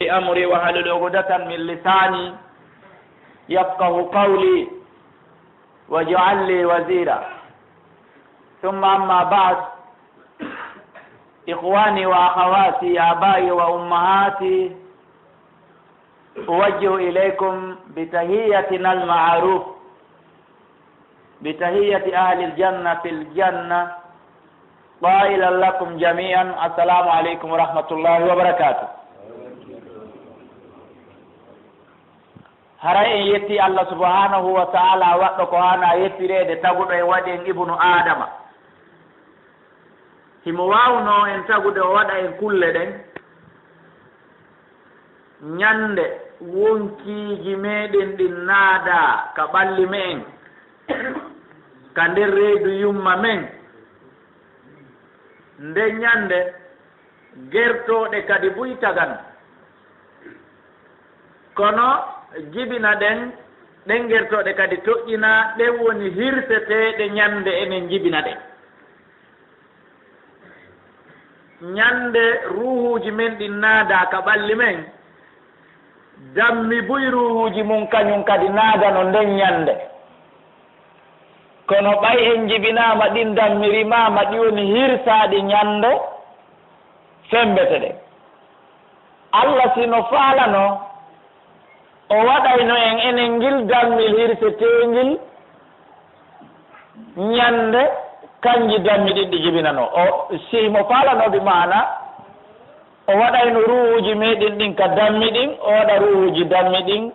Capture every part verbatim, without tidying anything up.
أمري واحلل عقدة من لساني يفقه قولي واجعل لي وزيرا. ثم أما بعد، إخواني وأخواتي، آبائي وأمهاتي، أوجه إليكم بتحيتنا المعروف، بتحية أهل الجنة في الجنة، قائلا لكم جميعا: السلام عليكم ورحمة الله وبركاته. Haray en yetti Allah subhanahu wa ta'ala, waɗɗo ko hana yettireede, taguɗo en, waɗi en ibnu Adama. Himo waawno en tagude, o waɗa en kulle ɗen. Ñande wonkiiji meɗen ɗin naada ka ɓalli me'en, ka nder reedu yumma men. Nde ñande gertooɗe kadi buy tagan. Kono jibina ɗen, ɗen gertooɗe kadi toƴƴina, ɗen woni hirseteeɗe ñande enen jibina ɗen. Ñande ruuhuuji men ɗin naada ka ɓalli men, dammi buy ruuhuuji mun kañun kadi naadano nden ñande. Kono ɓay en jibinaama, ɗin dammi rimaama, ɗi woni hirsaaɗi ñande sembete ɗen. Allah si no faalano, o waɗayno en enen ngil dammil hirseteengil ñande kanji dammi ɗin ɗi jibinano. O, si mo faalano, bi maana, o waɗayno ruuhuuji meɗen ɗin ka dammi ɗin, o waɗa ruuhuuji dammi ɗin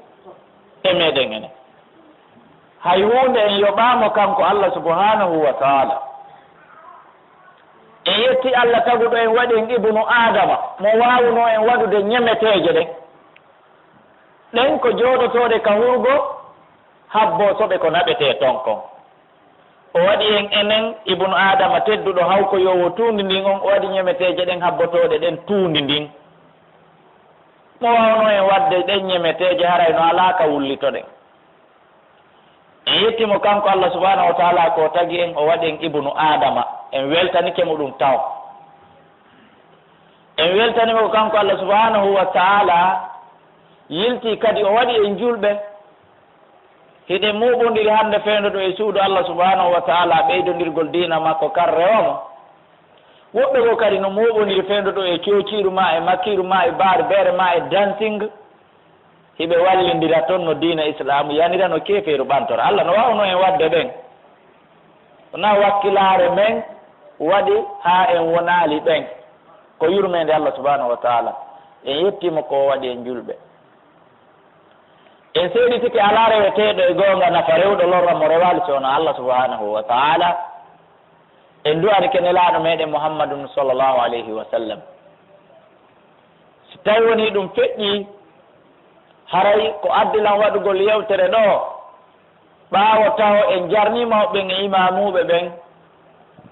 e meɗen enen. Hay huunde en yoɓaamo kanko Allah subhanahu wa ta'ala. En yetti Allah taguɗo en, waɗi en ibnu Adama, mo waawuno en waɗude ñemeteeje ɗen. Ɗen ko jooɗotooɗe ka hurgo, habbo soɓe ko naɓetee ton kon. O waɗi en enen ibnu Adama tedduɗo, hawkoyoowo tuundi ndin on, o waɗi ñemeteeje ɗen habbotooɗe ɗen tuundi ndin. Mo waawno en waɗde ɗen ñemeteeje, haray no alaa ka wullitoɗen. En yetti mo kanko Allah subhanahu wa ta'ala ko tagi en, o waɗi en ibnu Adama. En weltanike mo ɗum taw. En weltani mo kanko Allah subhanahu wa ta'ala, yilti kadi o waɗi en julɓe. Hiɗen mooɓondiri hannde fewndo ɗo e suudu Allah subhanahu wa ta'ala, ɓeydondirgol diina makko kan rewa mo. Woɓɓe goo kadi no mooɓondiri fewndo ɗo e coociiru ma, e makiiru ma, e baari beere ma, e dancing. Hiɓe wallindira ton no diina Islaamu yanira, no keefeeru ɓantora. Allah no waawno en waɗde ɓen. Wonaa wakkilaare men waɗi haa en wonaali ɓen. Ko yurmeende Allah subhanahu wa ta'ala. En yetti mo ko o waɗi en julɓe. En seeditike alaa reweteeɗo e goonga nafa rewɗo lorra mo rewaali si wonaa Allah subhanahu wa ta'ala. En du'anike Nelaaɗo meɗen Muhammadun sallallahu alayhi wa sallam. Si tawi wonii ɗum feƴƴii, haray ko addi lan waɗugol yewtere ɗo, ɓaawo taho en jarnii mawɓe ɓen e imaamuuɓe ɓen,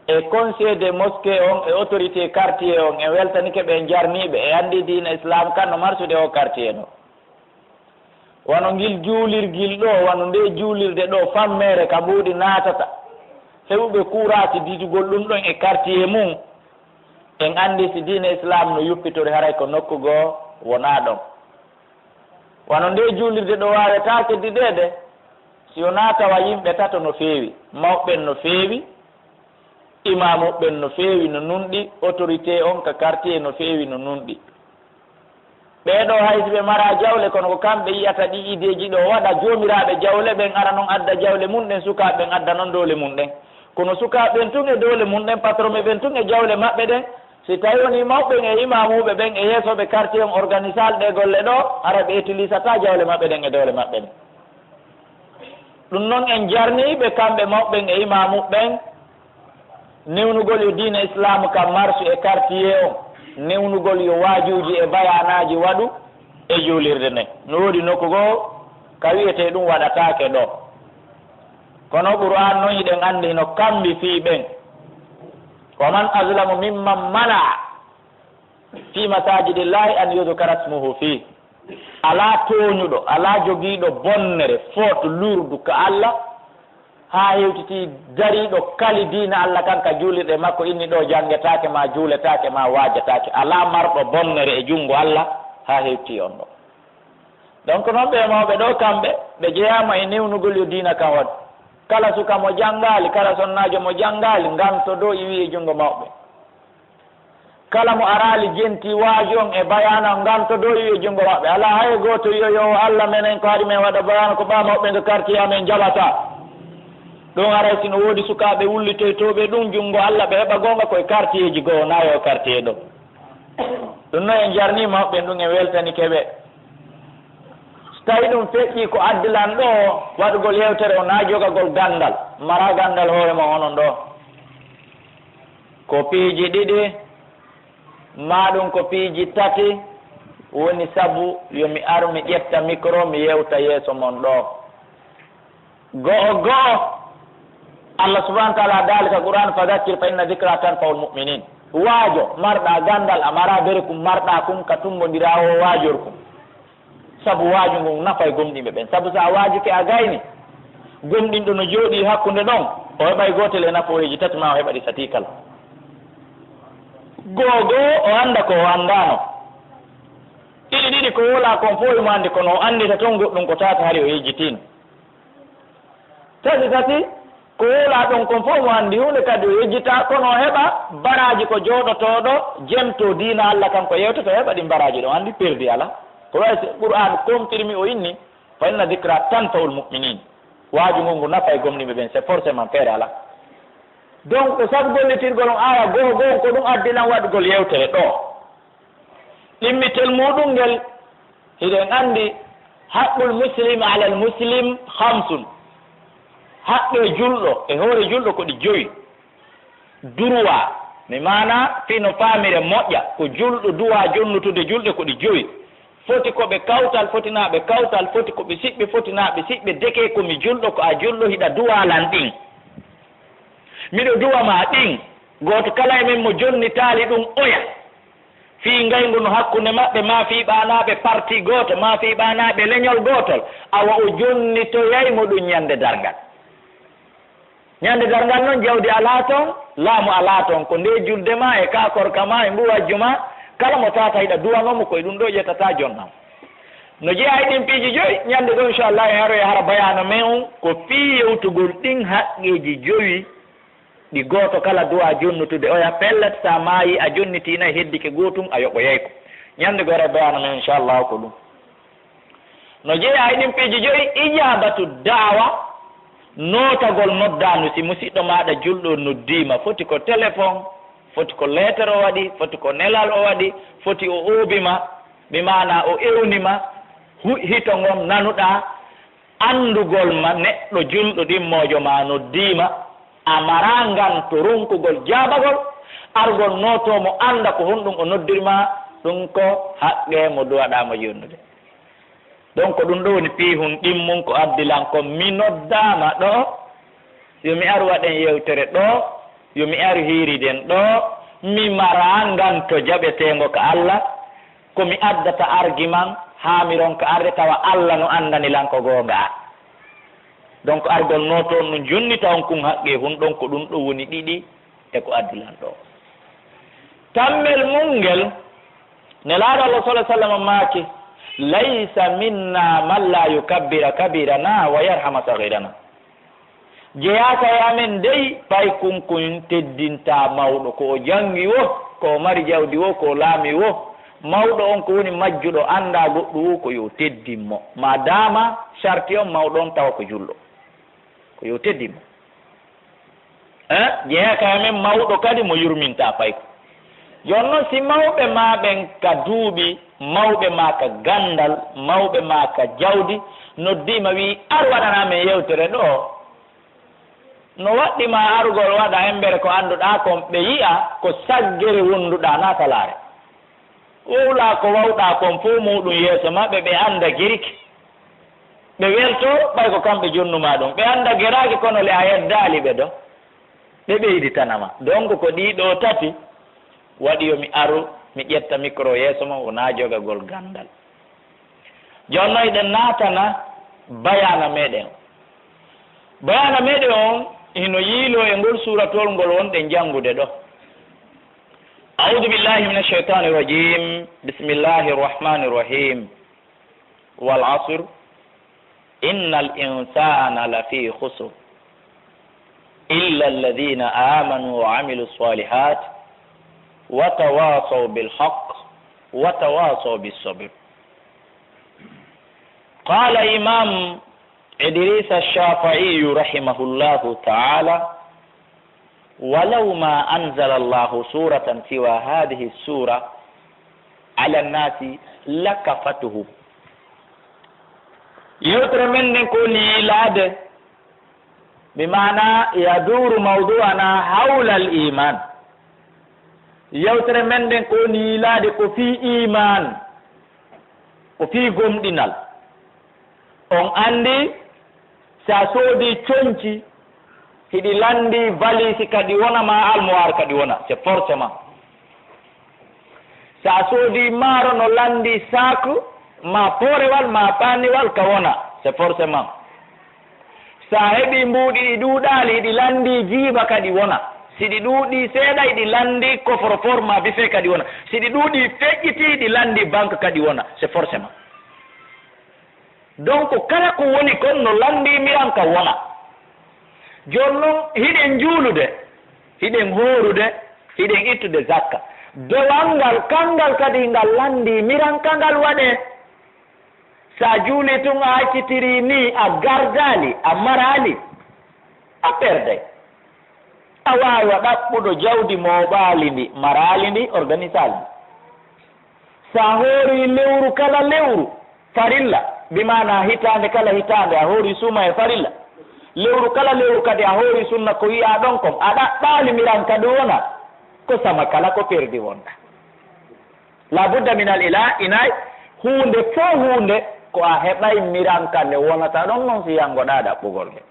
e conseil de mosquée on, e autorité quartier on, en weltanike ɓe, en jarnii ɓe, e anndi diina Islam kan no marsude o quartier ɗo. Wano ngil juulirgil ɗo, wano nde juulirde ɗo, fammeere ka mbuuɗi naatata, heɓuɓe kuuraasi didugol ɗum ɗon e quartier mum, en anndi si diina Islam no yuppitori, haray ko nokku goo wonaa ɗon. Wano nde juulirde ɗo waawetaake dideede, si wonaa tawa yimɓe tato no feewi, mawɓe ɓen no feewi, imaamu ɓen no feewi no nunɗi, autorité on ka quartier no feewi no nunɗi. Ɓee ɗoo hay si ɓe maraa jawle, kono ko kamɓe yi'ata ɗi ideeji ɗo waɗa, joomiraaɓe jawle ɓen ara non adda jawle mun ɗen, sukaaɓe ɓen adda non doole mun ɗen. Kono sukaaɓe ɓen tun e doole mun ɗen, patron ɓe ɓen tun e jawle maɓɓe ɗen, si tawi wonii mawɓe ɓen e imaamuuɓe ɓen e yeesooɓe quartier on organisal ɗee golle ɗo, hara ɓe etilisata jawle maɓɓe ɗen e doole maɓɓe ɗen. Ɗum non en jarnii ɓe kamɓe mawɓe ɓen e imaamu ɓen, newnugol yo diina Islaamu ka marsu e quartier on, newnugol yo waajuuji e bayaanaaji waɗu e juulirde nden. No woodi nokku goo ka wi'etee ɗum waɗataake ɗo. Kono Qur'aan non hiɗen anndi hino kambi fii ɓen. Wa man azlamu mimman mana'a fi masajidillahi an yudhkara ismuhu fi. Alaa tooñuɗo, alaa jogiiɗo bonnere, faute lourde ka Allah, haa hewtitii dariiɗo kali diina Allah kan ka juulirɗe makko, inni ɗo janngetaake, maa juuletaake, maa waajataake. Alaa marɗo bonnere e junngo Allah, haa hewtii on ɗo. Donc, noon ɓe mawɓe ɗo, kamɓe, ɓe jeyaama e newnugol yo diina kan waɗ. Kala suka mo janngaali, kala sonnaajo mo janngaali, nganto ɗo iwi e junngo mawɓe. Kala mo araali jenti waaju on e bayaana, nganto ɗo iwi e junngo maɓɓe. Alaa hay gooto wi'oyoowo, "Alla menen ko haɗi men waɗa bayaana, ko ɓaa mawɓe nga quartier amen jaɓata." Ɗum aray si no woodi sukaaɓe wullitoytooɓe ɗum junngo Alla, ɓe heɓa goonga koye quartierji goo, naa yo quartier ɗo. Ɗum noon en jarnii mawɓe ɗum, en weltanike ɓe. So tawi ɗum feƴƴii ko addilan ɗo waɗugol yewtere o, naa jogagol ganndal, mara ganndal hoore mon onon ɗo. Ko piiji ɗiɗi, maa ɗum ko piiji tati woni sabu yo mi ar mi ƴetta micro mi yewta yeeso mon ɗo. Go'o go'o, Allah subhanahu wa ta'ala daali ka Qur'an, "Fadakkir fa inna dhikra tanfa'ul mu'minin." Waajo, marɗa ganndal, a mara bere kum marɗa kum ka tumbondiraa o waajor kum. Sabu waaju ngun nafay gomɗinɓe ɓen. Sabu so a waajuke a gayni, gomɗinɗo no jooɗii hakkunde ɗon, o heɓay gootel e nafooyeeji tati, maa o heɓa ɗi satii kala. Goo goo, o annda ko o anndaano. Ɗiɗi ɗiɗi ko wolaa kon fof himo anndi, kono o anndita ton goɗɗum ko tata hari o yejjitiino. Tati tati, ko wolaa ɗon kon fof mo anndi huunde kadi o yejjitaa, kono o heɓa baraaji ko jooɗotooɗo, jemtoo diina Alla kan ko yewtata, o heɓa ɗin baraaji ɗon, anndi perdi alaa. Ko wayi so Qur'aan confirmi o inni, "Fa inna dhikra tanfa'ul mu'minin." Waaju ngun ngu nafay gomɗinɓe ɓen, c'est forcément feere alaa. Donc, ko sabu gollitirgol on aaya goo goo, ko ɗum addi lan waɗugol yewtere ɗoo. Ɗimmitel muuɗum ngel, hiɗen anndi, haqqul muslim alal muslim khamsun. Haqqe julɗo e hoore julɗo ko ɗi joyi. Duruwa, mi maana fii no faamire moƴƴa, ko julɗo duwa jonnutude julɗe ko ɗi joyi. Foti ko ɓe kawtal, fotinaa ɓe kawtal, foti ko ɓe siɓɓe, fotinaa ɓe siɓɓe, deke ko mi julɗo, ko a julɗo, hiɗa duwa lan ɗin. Miɗo duwa ma ɗin, gooto kala e men mo jonnitaali ɗum oya. Fii ngayngu no hakkunde maɓɓe, maa fii ɓaanaaɓe parti gooto, maa fii ɓaanaaɓe leñol gootol, awa o jonnitoyay mo ɗum ñande darngal. Ñande darngal non jawdi alaa ton, laamu alaa ton, ko nde julde ma e ka korka ma e mbuwajju ma, kala mo tata hiɗa duwanoo mo, koye ɗum ɗo ƴettata jonnam. No jeyaa e ɗin piiji joyi, ñande goo inchallah en aroya hara bayaana men on, ko fii yewtugol ɗin haqqeeji jowi. Ɗi gooto kala duwa jonnutude oya pellet, sa maayi a jonnitiinay heddike gootum a yoɓoyay ko. Ñande goo en ara bayaana men inchallah ko ɗum. No jeyaa e ɗin piiji joyi, ijabatu da'wa, nootagol noddaandu. Si musiɗɗo maaɗa julɗo noddiima, foti ko téléphone, foti ko leeter o waɗi, foti ko nelal o waɗi, foti o oobi ma, bi maana o ewni ma, hu-, hito ngon nanuɗaa, anndugol ma neɗɗo julɗo ɗimmoojo ma noddiima, a maraa nganto ronkugol jaabagol, argol nootoo mo annda ko honɗum o noddirma, ɗum ko haqqe mo duwaɗaa mo yonnude. Donc, ko ɗum ɗo woni piihun ɗimmun ko addi lan ko mi noddaama ɗo, yo mi ar waɗen yewtere ɗo, yo mi ar hiiriden ɗo, mi maraa nganto jaɓeteengo ka Alla, ko mi addata argument haa mi ronka arde tawa Alla no anndani lan ko goonga. Donc, argol nootoo on ɗum jonnita on kun haqqe hun ɗon ko ɗum ɗo woni ɗiɗi e ko addi lan ɗo. Tammel mun ngel, Nelaaɗo Allah sallallahu alaihi wasallam maaki, "Laysa minna man la yukabbira kabirana wa yarhama saghirana." Jeyaaka e amen dey, paykunkun teddintaa mawɗo, ko o janngi wo, ko o mari jawdi wo, ko o laami wo. Mawɗo on ko woni majjuɗo, anndaa goɗɗum wo, ko yo teddin mo. Maa daama sarti on mawɗo on tawa ko julɗo. Ko yo teddin mo. Eh, jeyaaka e amen mawɗo kadi mo yurmintaa payko. Jooni non, si mawɓe maa ɓen ka duuɓi, mawɓe maa ka ganndal, mawɓe maa ka jawdi, noddii ma, wii, "Ar waɗanaa men yewtere ɗoo." No waɗɗi ma arugol waɗa embere ko annduɗaa kon, ɓe yi'a ko saggere wonduɗaa, naa talaare. Wowlaa ko wawɗaa kon fow muuɗum yeeso maɓɓe, ɓe annda giriki. Ɓe weltoo, ɓay ko kamɓe jonnu maa ɗum. Ɓe annda geraaki, kono le a yeddaali ɓe ɗo. Ɓe ɓeyditana ma. Donc, ko ɗii ɗoo tati waɗi yo mi aru, mi ƴetta micro yeeso mon, wonaa jogagol ganndal. Jooni non eɗen naatana bayaana meɗen. Bayaana meɗen on hino yiiloo e ngol suuratol ngol wonɗen janngude ɗo. أعوذ بالله من الشيطان الرجيم. بسم الله الرحمن الرحيم. والعصر. إن الإنسان لفي خسر. إلا الذين آمنوا وعملوا الصالحات وتواصوا بالحق وتواصوا بالصبر. قال إمام إدريس الشافعي رحمه الله تعالى: ولو ما أنزل الله سورة سوى هذه السورة على الناس لكفتهم. Yewtere men nden ko woni yiilaade, bi maana yaduru mawdu'ana hawla al iman. Yewtere men nden ko woni yiilaade ko fii iman, ko fii gomɗinal. On anndi, si a soodii conci, hiɗi lanndii valise kadi wona, maa almuwaar kadi wona, c'est forcément. Si a soodii maaro no lanndii sac, maa poorewal, maa paaniwal ka wona, c'est forcément. Si a heɓii mbuuɗi ɗi ɗuuɗaali, hiɗi lanndii jiiba kadi wona. Si ɗi ɗuuɗii seeɗa, hiɗi lanndii coffre-fort maa bife kadi wona. Si ɗi ɗuuɗii feƴƴitii, hiɗi lanndii banque kadi wona, c'est forcément. Donc, kala ko woni kon no lanndii miran ka wona. Jooni non, hiɗen juulude, hiɗen hoorude, hiɗen ittude zakka. Dewal ngal, kanngal kadi ngal lanndii miran ka ngal waɗee. Si a juulii tun a accitirii nii, a gardaali, a maraali, a perday. A waawa ɗaɓɓuɗo jawdi mooɓaali ndi, maraali ndi, organisaali ndi. Si a hoorii lewru kala lewru farilla, bi maana hitaande kala hitaande a hoorii suuma e farilla, lewru kala lewru kadi a hoorii sunna ko wi'aa ɗon kon, a ɗaɓɓaali miran ka ɗum wona, ko sama kala ko perdi wonɗaa. La budda min al ila inay, huunde fof huunde ko a heɓay miran ka nde wonata ɗon non si yanngoɗaa ɗaɓɓugol nde.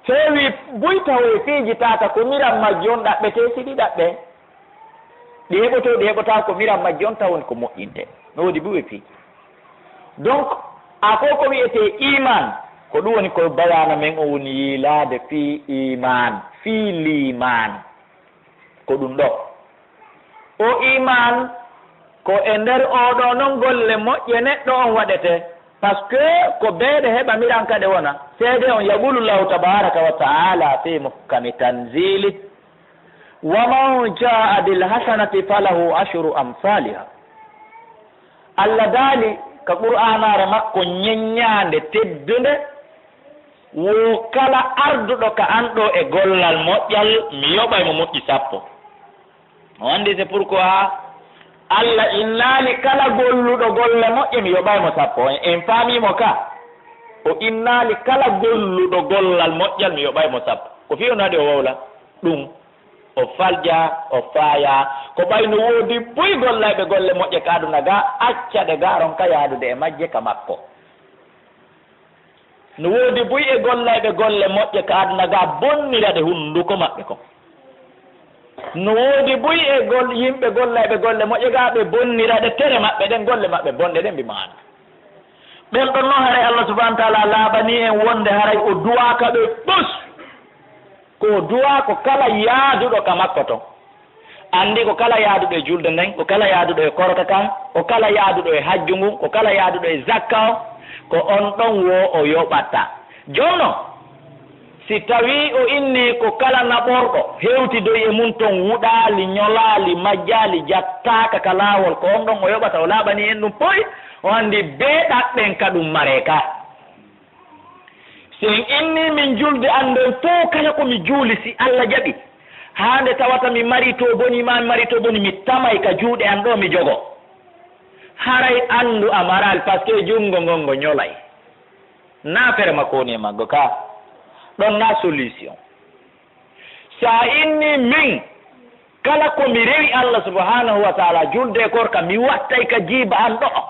Heewi buy tawoye piiji tata ko miran majji on ɗaɓɓetee si ɗi ɗaɓɓee. Ɗi heɓotoo, ɗi heɓotaa ko miran majji on tawon ko moƴƴintee. No woodi buy e piiji. Donc, a ko ko wi'etee iman, ko ɗum woni ko bayaana men o woni yiilaade fii iman, fii liman. Ko ɗum ɗo. O iman ko e nder oo ɗoo non golle moƴƴe neɗɗo on waɗetee. Parce que ko beeɗe heɓa miran ka ɗe wona. Seede on, yaqulu Allahu tabaraka wa ta'ala fi muhkami tanzili: "Wa man jaa bil hasanati falahu ashru amsaliha." Allah daali ka Qur'aanaare makko ñeññaande teddunde, wo kala arduɗo ka an ɗoo e gollal moƴƴal, mi yoɓay mo moƴƴi sappo. O anndi c'est pourquoi Allah innaali kala golluɗo golle moƴƴe, mi yoɓay mo sappo. En, en faamii mo ka? O innaali kala golluɗo gollal moƴƴal, mi yoɓay mo sappo. Ko fii on waɗi o wowla ɗum? O falƴa, o faaya. Ko ɓay no woodi buy gollayɓe golle moƴƴe ka aduna ga, acca ɗe ga, ronka yaadude e majje ka makko. No woodi buy e gollayɓe golle moƴƴe ka aduna ga, bonnira ɗe hunnduko maɓɓe kon. No woodi buy e gol-, yimɓe gollayɓe golle moƴƴe ga, ɓe bonnira ɗe tere maɓɓe ɗen, golle maɓɓe bonɗe ɗen, bi maana. Ɓen ɗon non haray Allah subhanahu wa ta'ala laaɓanii en wonde haray o duwaaka ɓe ɓus. Ko o duwaa ko kala yaaduɗo ka makko ton. Anndi ko kala yaaduɗo e julde nden, ko kala yaaduɗo e korka kan, ko kala yaaduɗo e hajju ngun, ko kala yaaduɗo e zakka o, ko on ɗon wo o yoɓata. Jooni non, si tawii o innii ko kala naɓorɗo, hewtidoyi e mun ton, wuɗaali, ñolaali, majjaali, jattaaka ka laawol, ko on ɗon o yoɓata, o laaɓanii en ɗum poy, o anndi bee ɗaɓɓen ka ɗum maree ka. Si en innii min julde an nden fow, kala ko mi juuli, si Allah jaɓi, haa nde tawata mi marii to boni, maa mi marii to boni, mi tamay ka juuɗe an ɗoo mi jogo. Haray anndu a maraali, parce que junngo ngon ngo ñolay. Naa fere makko woni e maggo ka. Ɗon naa solution. Si a innii min, kala ko mi rewi Allah subhanahu wa ta'ala, julde e korka, mi wattay ka jiiba an ɗo'o.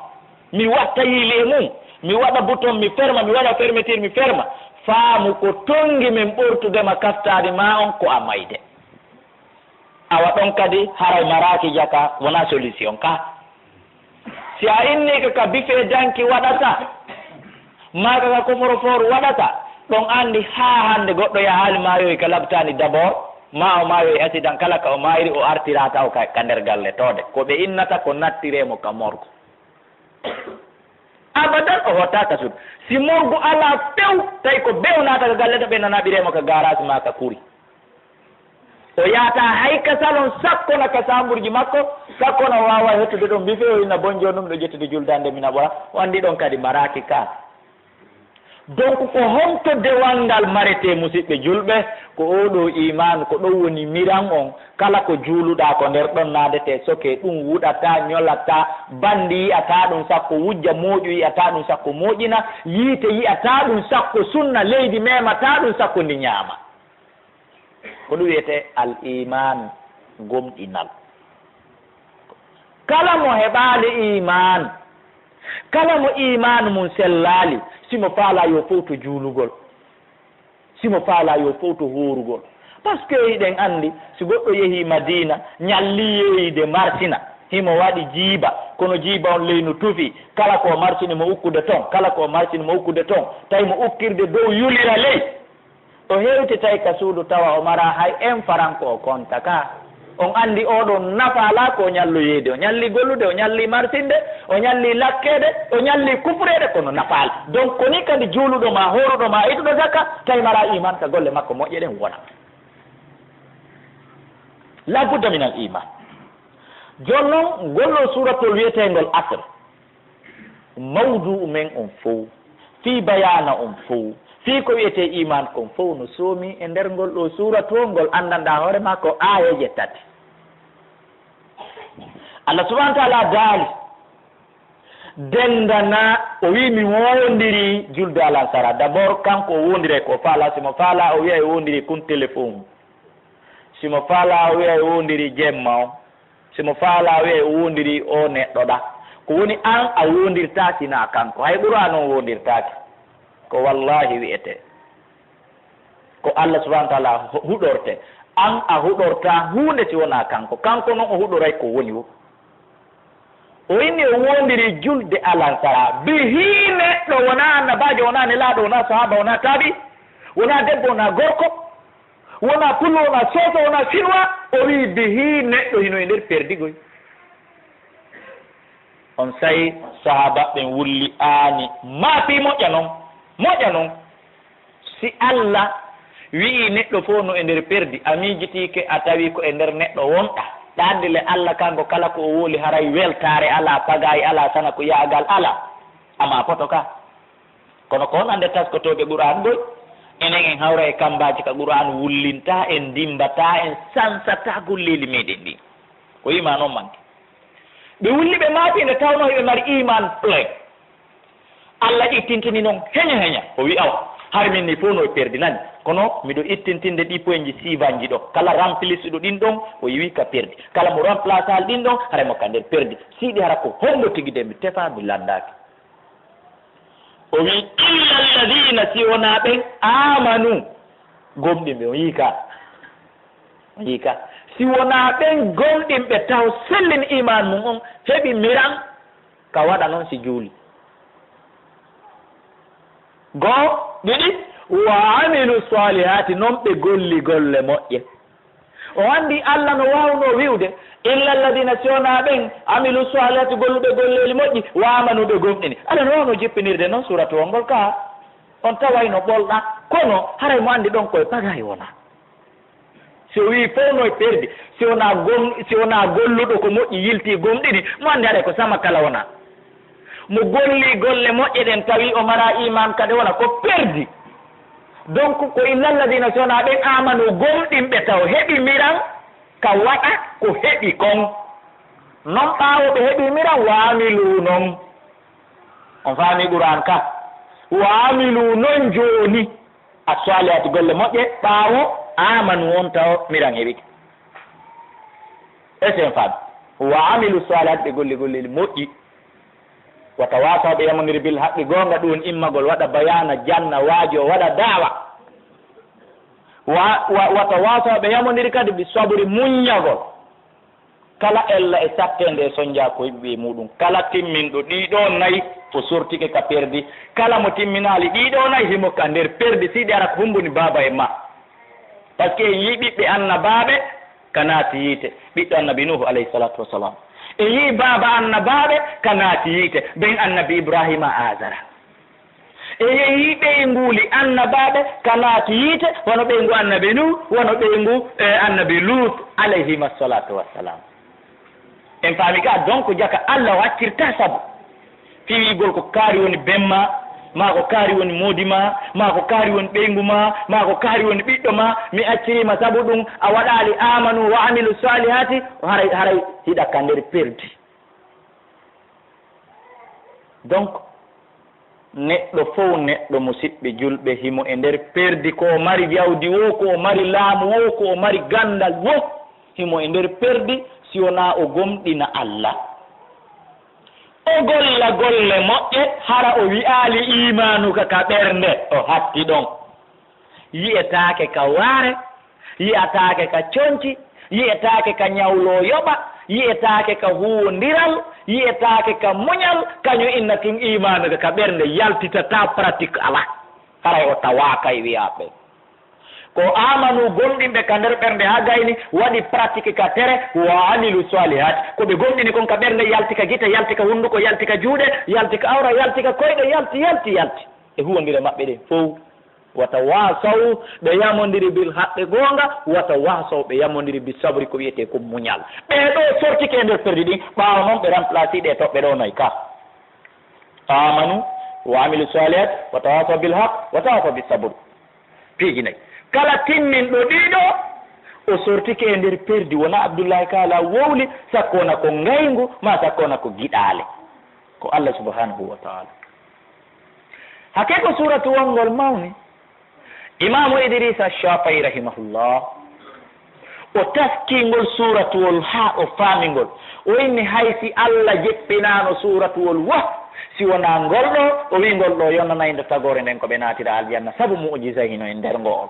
Mi watta yiili e mum. Mi waɗa bouton, mi ferma, mi waɗa fermeture, mi ferma. Faamu ko tonngi min ɓortude ma kaftaani ma on ko a mayde. Awa ɗon kadi haray maraaki jaka, wonaa solution ka. Si a innii ka, ka bife danki waɗata, maa ka, ka coffre-fort waɗata, ɗon anndi haa hannde goɗɗo yahaali maayoyi ka labtaani d'abord, Ma o maayoy accident, kala ka o maayri o artirataa o ka, ka nder galle toode. Ko ɓe innata ko nattiree mo ka morgo. Abadan o hottaaka suudu. Si morgo alaa few, tawi ko be o naata ka galle to ɓe nana ɓiree mo ka garage maa ka kuri. O yaata hay ka salon, sakko na ka samburji makko, sakko na o waawa hettude ɗon bife, o inna bonjo ɗum ɗo ƴettude juldande mina ɓora. O anndi ɗon kadi maraaki ka. Donc ko honto dewal ngal maretee, musiɓɓe julɓe? Ko oo ɗoo iimaan, ko ɗon woni miran on. Kala ko juuluɗaa ko nder ɗon naadetee, sokee, ɗum wuɗataa, ñolataa, banndi yi'ataa ɗum sakko wujja, mooƴu yi'ataa ɗum sakko mooƴina, yiite yi'ataa ɗum sakko sunna, leydi memataa ɗum sakko ndi ñaama. Ko ɗum wiyetee al iimaan, gomɗinal. Kala mo heɓaali iimaan, kala mo iimaan mum sellaali, si mo faalaa yo fowto juulugol, si mo faalaa yo fowto hoorugol. Par ce que hiɗen anndi, si goɗɗo yehii Madiina, ñalli yeeyde marsina, himo waɗi jiiba, kono jiiba on ley no tufi, kala ko marsini mo ukkude ton, kala ko marsini mo ukkude ton, tawi mo ukkirde dow yulira ley. O hewtitay ka suudu tawa o maraa hay en faranko o konta ka. On anndi oo ɗoo nafa alaa ko o ñalloyeede. O ñalli gollude, o ñalli marsinde, o ñalli lakkeede, o ñalli kufreede, kono nafa alaa. Donc ko ni kadi juuluɗo ma, hooruɗo ma, ituɗo zakka, tawi maraa iimaan ka golle makko moƴƴe ɗen wona. La budda min al iimaan. Jooni non, ngol ɗoo suuratol wiyeteengol Asr. Mawdu'u men on fow, fii bayaana on fow, fii ko wi'etee iimaan kon fow no soomi e nder ngol ɗoo suuratu, ngol anndanɗaa hoore maa ko aayeeje tati. Allah subhaanahu wa ta'aalaa daali, dendana, o wi'i, mi woondirii julde alansara. D'abord, kanko o woondiray ko o faalaa, si mo faalaa, o wi'ay o woondirii kun téléphone. Si mo faalaa, o wi'ay o woondirii jemma on. Si mo faalaa, o wi'ay o woondirii oo neɗɗo ɗaa. Ko woni an a woondirtaa si naa kanko. Hay Qur'aana on woondirtaake. Ko wallaahi wi'etee. Ko Allah subhaanahu wa ta'aalaa hu-, huɗortee. An a huɗortaa huunde si wonaa kanko. Kanko non o huɗoray ko woni wo. O inni o woondirii julde alansara. Bihii neɗɗo, wonaa annabaajo, wonaa nelaaɗo, wonaa sahaaba, wonaa taabi'i, wonaa debbo, wonaa gorko. Wonaa pullo, wonaa soose, wonaa sinwaa. O wi'i, bihii neɗɗo hino e nder perdigoy. Onsay sahaaba ɓen wulli aani, maapi moƴƴa non, moƴƴa non. Si Alla wi'i neɗɗo fow no e nder perdi, a miijitiike a tawi ko e nder neɗɗo wonɗaa. Ɗa anndi le Alla kanko kala ko o wowli haray weltaare alaa, pagaay alaa, sana ko yaagal alaa. Amma a poto ka. Kono ko honɗun anndi taskotooɓe Qur'aan ɓoy? Enen en hawra e kammbaaji ka Qur'aan wullinta en, ndimmbata en, sansata golleeli meɗen ɗin. Ko iimaan on manki. Ɓe wulli ɓe maapi nde tawnoo hiɓe mari iimaan plein. Alla ittintini non heña heña. O wi'i, awa, hari min ni fow no e perdi nani. Kono miɗo ittintinde ɗi poinji siivanji ɗo. Kala remplisse ɗo ɗin ɗon, o iwi ka perdi. Kala mo remplace hal ɗin ɗon, haray mo ka nder perdi. Siɗi hara ko hombo tigi de mi tefa mi lanndaaki. O wi'i, illa alladhina, si wonaa ɓen, amanu, gomɗinɓe, o yi'i ka. O yi'i ka. Si wonaa ɓen gomɗinɓe taw sellin iimaan mum on, heɓi miran, ka waɗa non si juuli. Goo, ɗiɗi, wa amilu salihati, non ɓe golli golle moƴƴe. O anndi Alla no waawnoo wi'ude, illa alladhina, si wonaa ɓen, amilu salihati, golluɓe golleeli moƴƴi, wa amanu, ɓe gomɗini. Alla no waawnoo jippinirde non suuratu o ngol ka on tawayno ɓolɗa, kono haray mo anndi ɗon koye pagaay wonaa. Si o wi'i fow no e perdi, si wonaa gom-, si wonaa golluɗo ko moƴƴi yiltii gomɗini, mo anndi haray ko sama kala wonaa. Mo golli golle moƴƴe ɗen tawi o maraa iimaan kadi wona ko perdi. Donc ko illa alladhina, si wonaa ɓen, amanu, gomɗinɓe taw heɓi miran ka waɗa ko heɓi kon. Non ɓaawo ɓe heɓi miran, wa amilu non. On faami Qur'aan ka? Wa amilu non jooni. As-salihati, golle moƴƴe, ɓaawo amanu on taw miran heɓike. Est-ce que en faami? Wa amilu salihati, ɓe golli golleeli moƴƴi. Wa tawasaw, ɓe yamondiri bil haqqi, goonga ɗum immagol, waɗa bayaana, janna, waajo, waɗa daawa. Wa, wa, wa tawasaw, ɓe yamondiri kadi bi sabri, muññagol. Kala ella e sattende e sonja ko heɓi e muɗum. Kala timminɗo ɗiɗo nayi o sortike ka perdi. Kala mo timminaali ɗiɗo nayi himo ka nder perdi. Siɗi ara ko humbuni baaba e ma. Parce que en yii ɓiɓɓe annabaaɓe ka naati yiite, ɓiɗɗo annabi Nuhu alayhi salatu wassalam. En yii baaba annabaaɓe ka naati yiite, ben annabi Ibrahima Azara. En yii ɓeynguuli annabaaɓe ka naati yiite, wano ɓeyngu annabi Nuhu, wano ɓeyngu, eh, annabi Lut alayhima salatu wassalam. En paami ka, donc, jaka Allah o accirta sabu. Fii wi'ugol ko kaari woni ben ma, maa ko kaari woni moodi ma, maa ko kaari woni ɓeyngu ma, maa ko kaari woni ɓiɗɗo ma, mi acciriima sabu ɗum, a waɗaali amanu wa amilu salihati, haray, haray hiɗa ka nder perdi. Donc, neɗɗo fow, neɗɗo, musiɓɓe julɓe, himo e nder perdi, ko o mari jawdi woo, ko o mari laamu woo, ko o mari ganndal woo, himo e nder perdi si wonaa o gomɗina Allah. O golla golle moƴƴe, hara o wi'aali iimaanu ka, ka ɓernde, o hatti ɗon. Yi'etaake ka waare, yi'ataake ka conci, yi'etaake ka ñawlo yoɓa, yi'etaake ka huwondiral, yi'etaake ka muñal, kañum inna tun iimaanu ka, ka ɓernde yaltitata, pratique alaa. Haray o tawaaka e wi'aaɓe. Ko amanu gomɗinɓe ka nder ɓernde haa gayni, waɗi pratique ka tere, wa amilu salihat. Ko ɓe gomɗini kon ka ɓernde yalti ka gite, yalti ka hunduko, yalti ka juuɗe, yalti ka awra, yalti ka koyɗe, yalti, yalti, yalti. E huwondire maɓɓe ɗen fow. Wata wasaw, ɓe yamondiri bil haqqi, goonga, wata wasaw, ɓe yamondiri bi sabri, ko wi'etee ko muñal. Ɓee ɗoo sortike e nder perdi ɗin, ɓaawo non ɓe remplaci ɗee toɓɓe ɗoo nayi ka. Amanu wa amilu salihat, wa tawasaw bil haq, wa tawasaw bis sabr. Piiji nayi. Kala timminɗo ɗii ɗoo, o sortike e nder perdi, wona Abdullahi Kaala wowli, sakko wona ko ngayngu, maa sakko wona ko giɗaale. Ko Allah subhanahu wa ta'ala. Hake ko suuratu wongol mawni. Imaamu Idrisa Shafii rahimahullah, o taskii ngol suuratuwol haa o faami ngol. O inni hay si Allah jeppinaano suuratuwol woo, si wonaa ngol ɗoo, o wi'i ngol ɗoo yonanayno tagoore nden ko ɓe naatira aljanna, sabu mu'jiza hino e nder ngo'ol.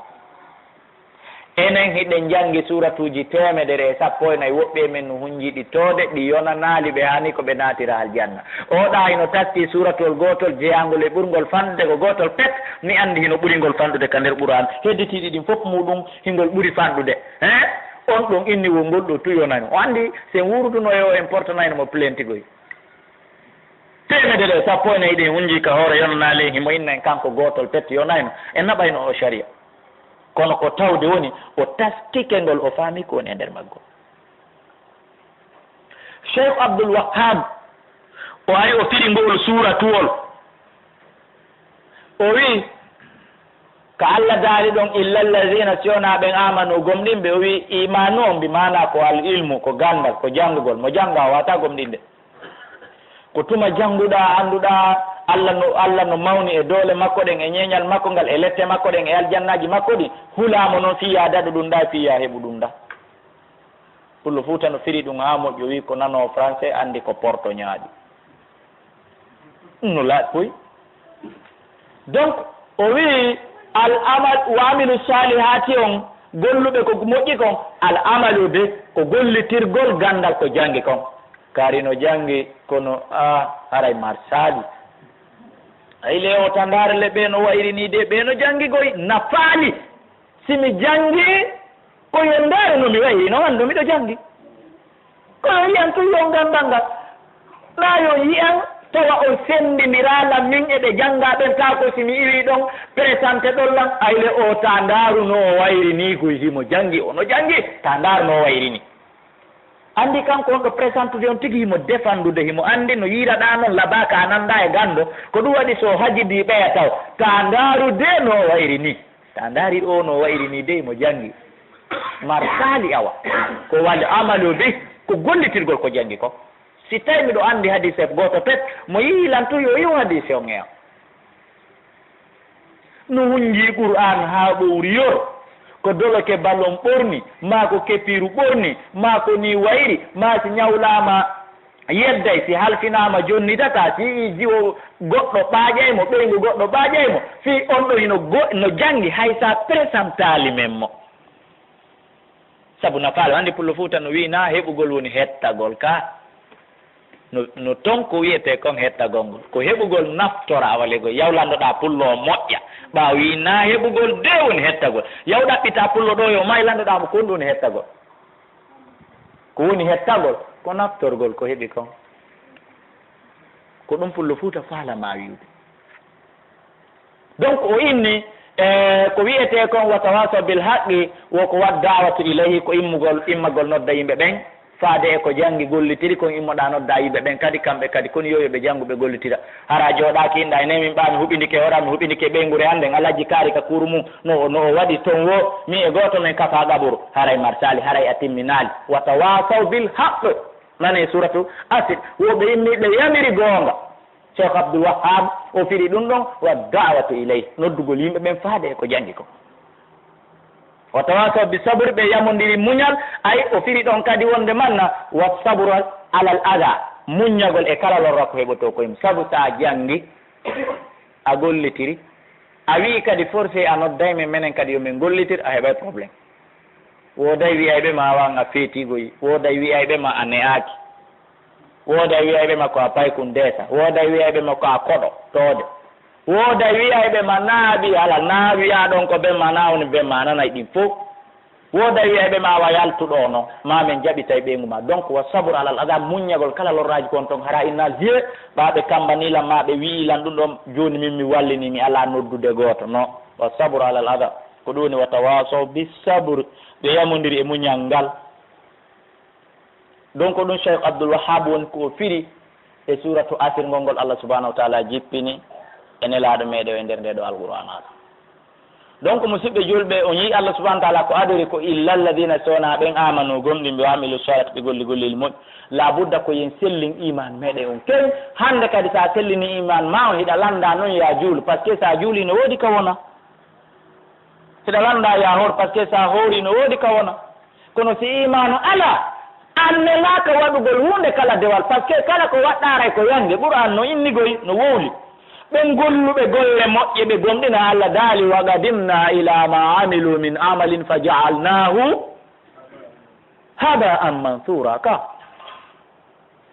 Enen hiɗen janngi suuratuuji teemedere e sappo e nayi, woɓɓe e men no hunji ɗi toode, ɗi yonanaali ɓe, hani ko ɓe naatira aljanna. Oo ɗaa hino taskii suuratuwol gootol jeyaangol e ɓurngol fanɗude ko gootol pet, mi anndi hino ɓuri ngol fanɗude ka nder Qur'aan. Hedditiiɗi ɗin fof muuɗum hingol ɓuri fanɗude. Hein? On ɗon inni wo ngol ɗoo tu yonani. O anndi si en wuuruduno e o, en portanayno mo plainte goy. Teemedere e sappo e nayi ɗin hunji ka hoore yonanaali, himo inna en kanko gootol pet yonayno, en naɓayno o sharia. Kono ko tawde woni o taskike ngol, o faami ko woni e nder maggol. Cheikh Abdul Wahhab, o ari o firi ngol suuratuwol. O wi'i, ka Allah daali ɗon, "Illa allazina", si wonaa ɓen, "amanu", gomɗinɓe. O wi'i, imaanu on bi maana ko al ilmu, ko ganndal, ko janngugol. Mo janngaa, o waawataa gomɗinde. Ko tuma jannguɗaa, annduɗaa Allah no, Allah no mawni e doole makko ɗen, e ñeeñal makko ngal, e lette makko ɗen, e aljannaaji makko ɗin, hulaa mo non fii yaa daɗu ɗum ɗaa, fii yaa heɓu ɗum ɗaa. Pullo Fuuta no firi ɗum haa moƴƴo, wi'i ko nanoo français, anndi ko porto ñaaɗi. No laaɓi puy. Donc, o wi'i, al amal, wa amilu salihati on, golluɓe ko moƴƴi kon, al amalu bi, ko gollitirgol ganndal ko janngi kon. Kaari no janngi, kono, ah, haray mar saali. Ay, le o tandaare le ɓe no wayri nii de, ɓe no janngi goy, nafaali. Si mi janngi, ko yo ndaare no mi wayri, no anndu miɗo janngi. Ko yo yi'an tun yo nganndal ngal. Naa yo yi'an tawa o senndindiraa lan min e ɓe janngaa ɓen, taa ko si mi iwii ɗon, présenté ɗon lan, ay le o ta ndaaru no o wayri nii, koy himo janngi, o no janngi, ta ndaaru no o wayri nii. Anndi kanko on ɗo présentude on tigi himo defandude, himo anndi no yi'iraɗaa non labaa ka a nanndaa e ganndo. Ko ɗum waɗi so o hajidii ɓeya taw, ta ndaaru de no o wayri nii. Ta ndaari o no wayri nii de himo janngi. Mar saali awa. Ko wal amalu bi, ko gollitirgol ko janngi ko. Si tawi miɗo anndi hadiise gooto pet, mo yi'i lan tun yo iwu hadiise on e am. No hunjii Qur'aan haa ɓowri yor, ko doloke balon ɓorni, maa ko kepiiru ɓorni, maa ko nii wayri, maa si ñawlaama yedday, si halfinaama jonnitataa, si yi'ii jiwo goɗɗo ɓaaƴay mo, ɓeyngu goɗɗo ɓaaƴay mo, fii on ɗo hino go-, no janngi, hay sa présenté-aali men mo. Sabu nafaali, anndi Pullo Fuuta no wi'i, naa heɓugol woni hettagol ka. No, no ton ko wi'etee kon hettagol ngol. Ko heɓugol naftora awalegol, yawlandoɗaa pullo o moƴƴa. Ɓaawo wii naa heɓugol de woni hettagol. Yaw ɗaɓɓita pullo ɗo yo may landoɗaa mo ko honɗum woni hettagol. Ko woni hettagol ko naftorgol ko heɓi kon. Ko ɗum pullo Fuuta faala maa wi'ude. Donc o inni e ko wi'etee kon wa tawasaw bil haqqi wo ko wa da'watu ilayhi ko immugol immagol nodda yimɓe ɓen. Faade e ko janngi gollitiri kon immoɗaa noddaa yimɓe ɓen kadi kamɓe kadi koni yo yo ɓe janngu ɓe gollitira. Hara jooɗaaki inɗa e ne min ɓaa mi huɓindike hoora mi huɓindike ɓeynguure hannden alhaji kaari ka kuuru mum no no o waɗi ton wo mi e gooto men kafa gaɓuru haray marsaali haray a timminaali. Wa tawasaw bil haqq. Nane suratu asir wo ɓe inni ɓe yamiri goonga. Cheikh Abdul Wahhab o firi ɗum ɗon wa da'watu ilayhi noddugol yimɓe ɓen faade e ko janngi kon. Wa tawasaw bi sabri ɓe yamondiri muñal. Ay o firi ɗon kadi wonde manna wa sabru alal ada muññagol e kala lorra ko heɓotoo koye mum sabu so a janngi a gollitiri a wii kadi forcé a nodday men menen kadi yo min gollitir a heɓay problème. Wooday wi'ayɓe ma awa a feetiigoyi wooday wi'ayɓe ma a ne'aaki. Wooday wi'ayɓe ma ko a paykun deesa wooday wi'ayɓe ma ko a koɗo toode. Wooday wi'ayɓe ma naaɓi ala naa wi'a ɗon ko ben ma naa woni ben ma nanay ɗin fof. Wooday wi'ayɓe ma awa yaltuɗo no ma min jaɓitay ɓeyngu ma donc wa sabur alal ada muññagol kala lorraaji kon ton hara innal hiye ɓaa ɓe kambanilan ma ɓe wi'ilan ɗum ɗon jooni min mi wallini mi alaa noddude gooto no. Wa sabur alal ada ko ɗum woni wa tawasaw bi sabr. Ɓe yamondiri e muñal ngal. Donc ɗum Cheikh Abdul Wahhab woni ko o firi e suratu asir ngol ngol Allah subhanahu wa taala jippini e nelaaɗo meɗen e nder nde ɗo alqur'anaaka. Donc musiɓɓe julɓe on yii Allah subhanahu wa taala ko adori ko illa alladina sona ɓen amanu gomɗimɓe wa amilu salat ɓe golli gollil moƴƴi. Labudda ko yen sellin iman meɗen on kewi hande kadi sa sellini iman ma on hiɗa landa non ya juulu parce que sa juuli no woodi ka wona. Hiɗa landa ya hoor parce que sa hoori no woodi ka wona. Kono si imaanu alaa, a nelaaka waɗugol huunde kala dewal, parce que kala ko waɗɗaaray ko yannge, Qur'aan no innigoy, no wowli. Ɓen golluɓe golle moƴƴe, ɓe gomɗina Allah daali, wa qadimna ila ma amilu min amalin fa ja'alnahu haba'an mansura ka.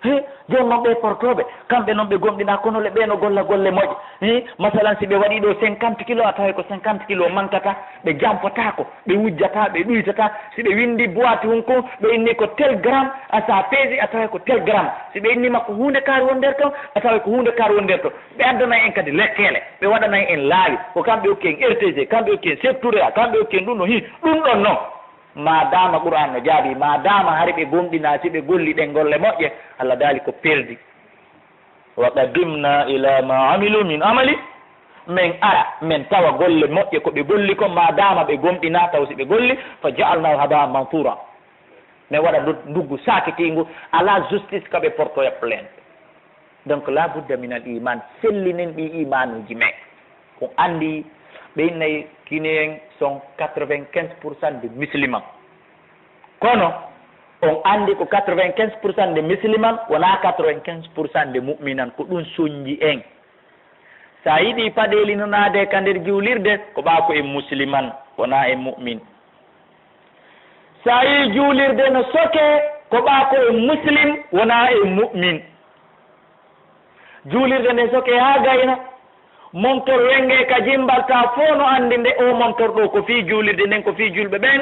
He, jooni noon ɓee portooɓe, kamɓe noon ɓe gomɗinaa, kono le ɓee no golla golle moƴƴe. He, masalan, si ɓe waɗii ɗo cinquante kilo, a taway ko cinquante kilo mankata, ɓe jampotaako, ɓe wujjataa, ɓe ɗuytataa. Si ɓe winndi boîte hun kon, ɓe inni ko tel gramme, a sa peesi, a taway ko tel gramme. Si ɓe inni ma ko huunde kaari won nder ton, a taway ko huunde kaari won nder ton. Ɓe addanay en kadi lekkeele, ɓe waɗanay en laawi, ko kamɓe okki en R T G, kamɓe okki en Sékou Touré, kamɓe okki en ɗum ɗo, hi, ɗum ɗon noon. Maadaama Qur'aan no jaabii, maadaama hari ɓe gomɗinaa, si ɓe golli ɗen golle moƴƴe, Allah daali ko perdi. Wa qadimna ila ma amilu min amali, men ara, men tawa golle moƴƴe ko ɓe golli kon, maadaama ɓe gomɗinaa, taw si ɓe golli, fa ja'alnahu haba'an mansura. Men waɗa ndu-, nduggu saakitiingu, alaa justice ka ɓe portoya plainte. Donc, la budda min al iman, sellinen ɗi imanuuji men. On anndi, ɓe innay Guinéen sont quatre-vingt-quinze pour cent de musulmans. Kono, on anndi ko quatre-vingt-quinze pour cent de musulmans, wonaa quatre-vingt-quinze pour cent de mu'minan, ko ɗum sonji en. Sa yiɗi paɗeeli no naade ka nder juulirde, ko ɓaa ko e musulman, wonaa e mu'min. Sa yii juulirde no soke, ko ɓaa ko e muslim, wonaa e mu'min. Juulirde nde soke haa gayna, montor wenge ka jimbalta fof no anndi nde o montor ɗo ko fii juulirde nden, ko fii julɓe ɓen.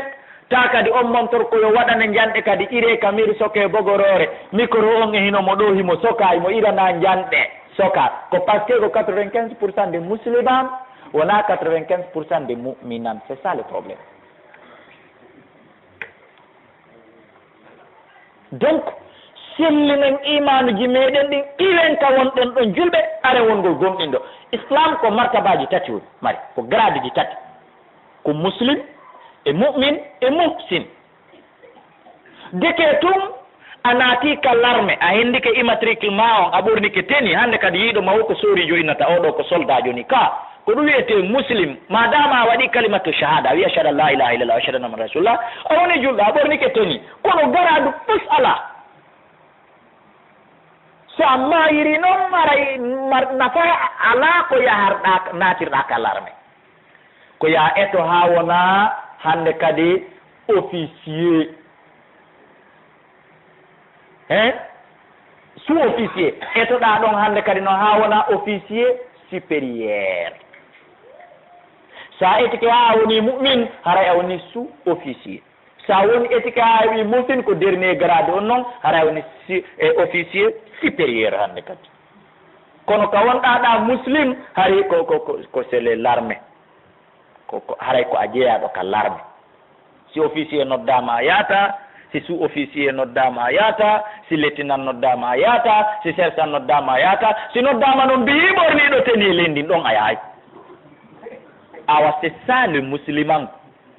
Ta kadi on montor ko yo waɗane njanɗe kadi ire ka miri soke bogorore. Mikro on e hino mo ɗo himo soka, himo irana njanɗe soka. Ko parce que ko quatre-vingt-quinze pour cent de musliman, wona quatre-vingt-quinze pour cent de mu'minan. C'est ça le problème. Donc, sellinen imanuji meɗen ɗin, iwen ka wonɗen ɗon julɓe, are wongol gomɗinɗo. Islam ko martabaji tati woni mari, ko gradiji tati. Ko muslim, e mu'min, e muhsin. Deke tun, a naati ka larme, a hendike immatricule ma on, a ɓornike teni, hande kadi yiiɗo ma o ko soorijo innata, oɗo ko soldaajo ni. Ka, ko ɗum wiyetee muslim, ma dama a waɗi kalimatu shahada, a wiya ashhadu an la ilaha illallah, wa ashhadu anna Muhammadan rasulullah, a woni julɗo, a ɓornike teni. Kono garaadu pus alaa. So a maayiri noon, haray mar-, nafa alaa ko yaharɗaa, naatirɗaa ka larme. Ko yaa eto haa wonaa hannde kadi officier. Hein? Sous-officier. Etoɗaa ɗoon hannde kadi noon haa wonaa officier supérieur. So a etike haa a woni mu'min, haray a woni sous-officier. So a woni etike haa a wi mu'min ko dernier grade on non, haray a woni si-, e officier supérieur hannde kadi. Kono ka wonɗaa ɗaa muslim, hari ko, ko, ko, ko c'est les l'armée. Ko, ko, haray ko a jeyaaɗo ka l'armée. Si officier noddaama a yaata, si sous-officier noddaama a yaata, si lieutenant noddaama a yaata, si sergent noddaama a yaata, si noddaama noon mbiyi ɓorniiɗo tenue leydi ɗon a yahay. Awa c'est ça le musulman.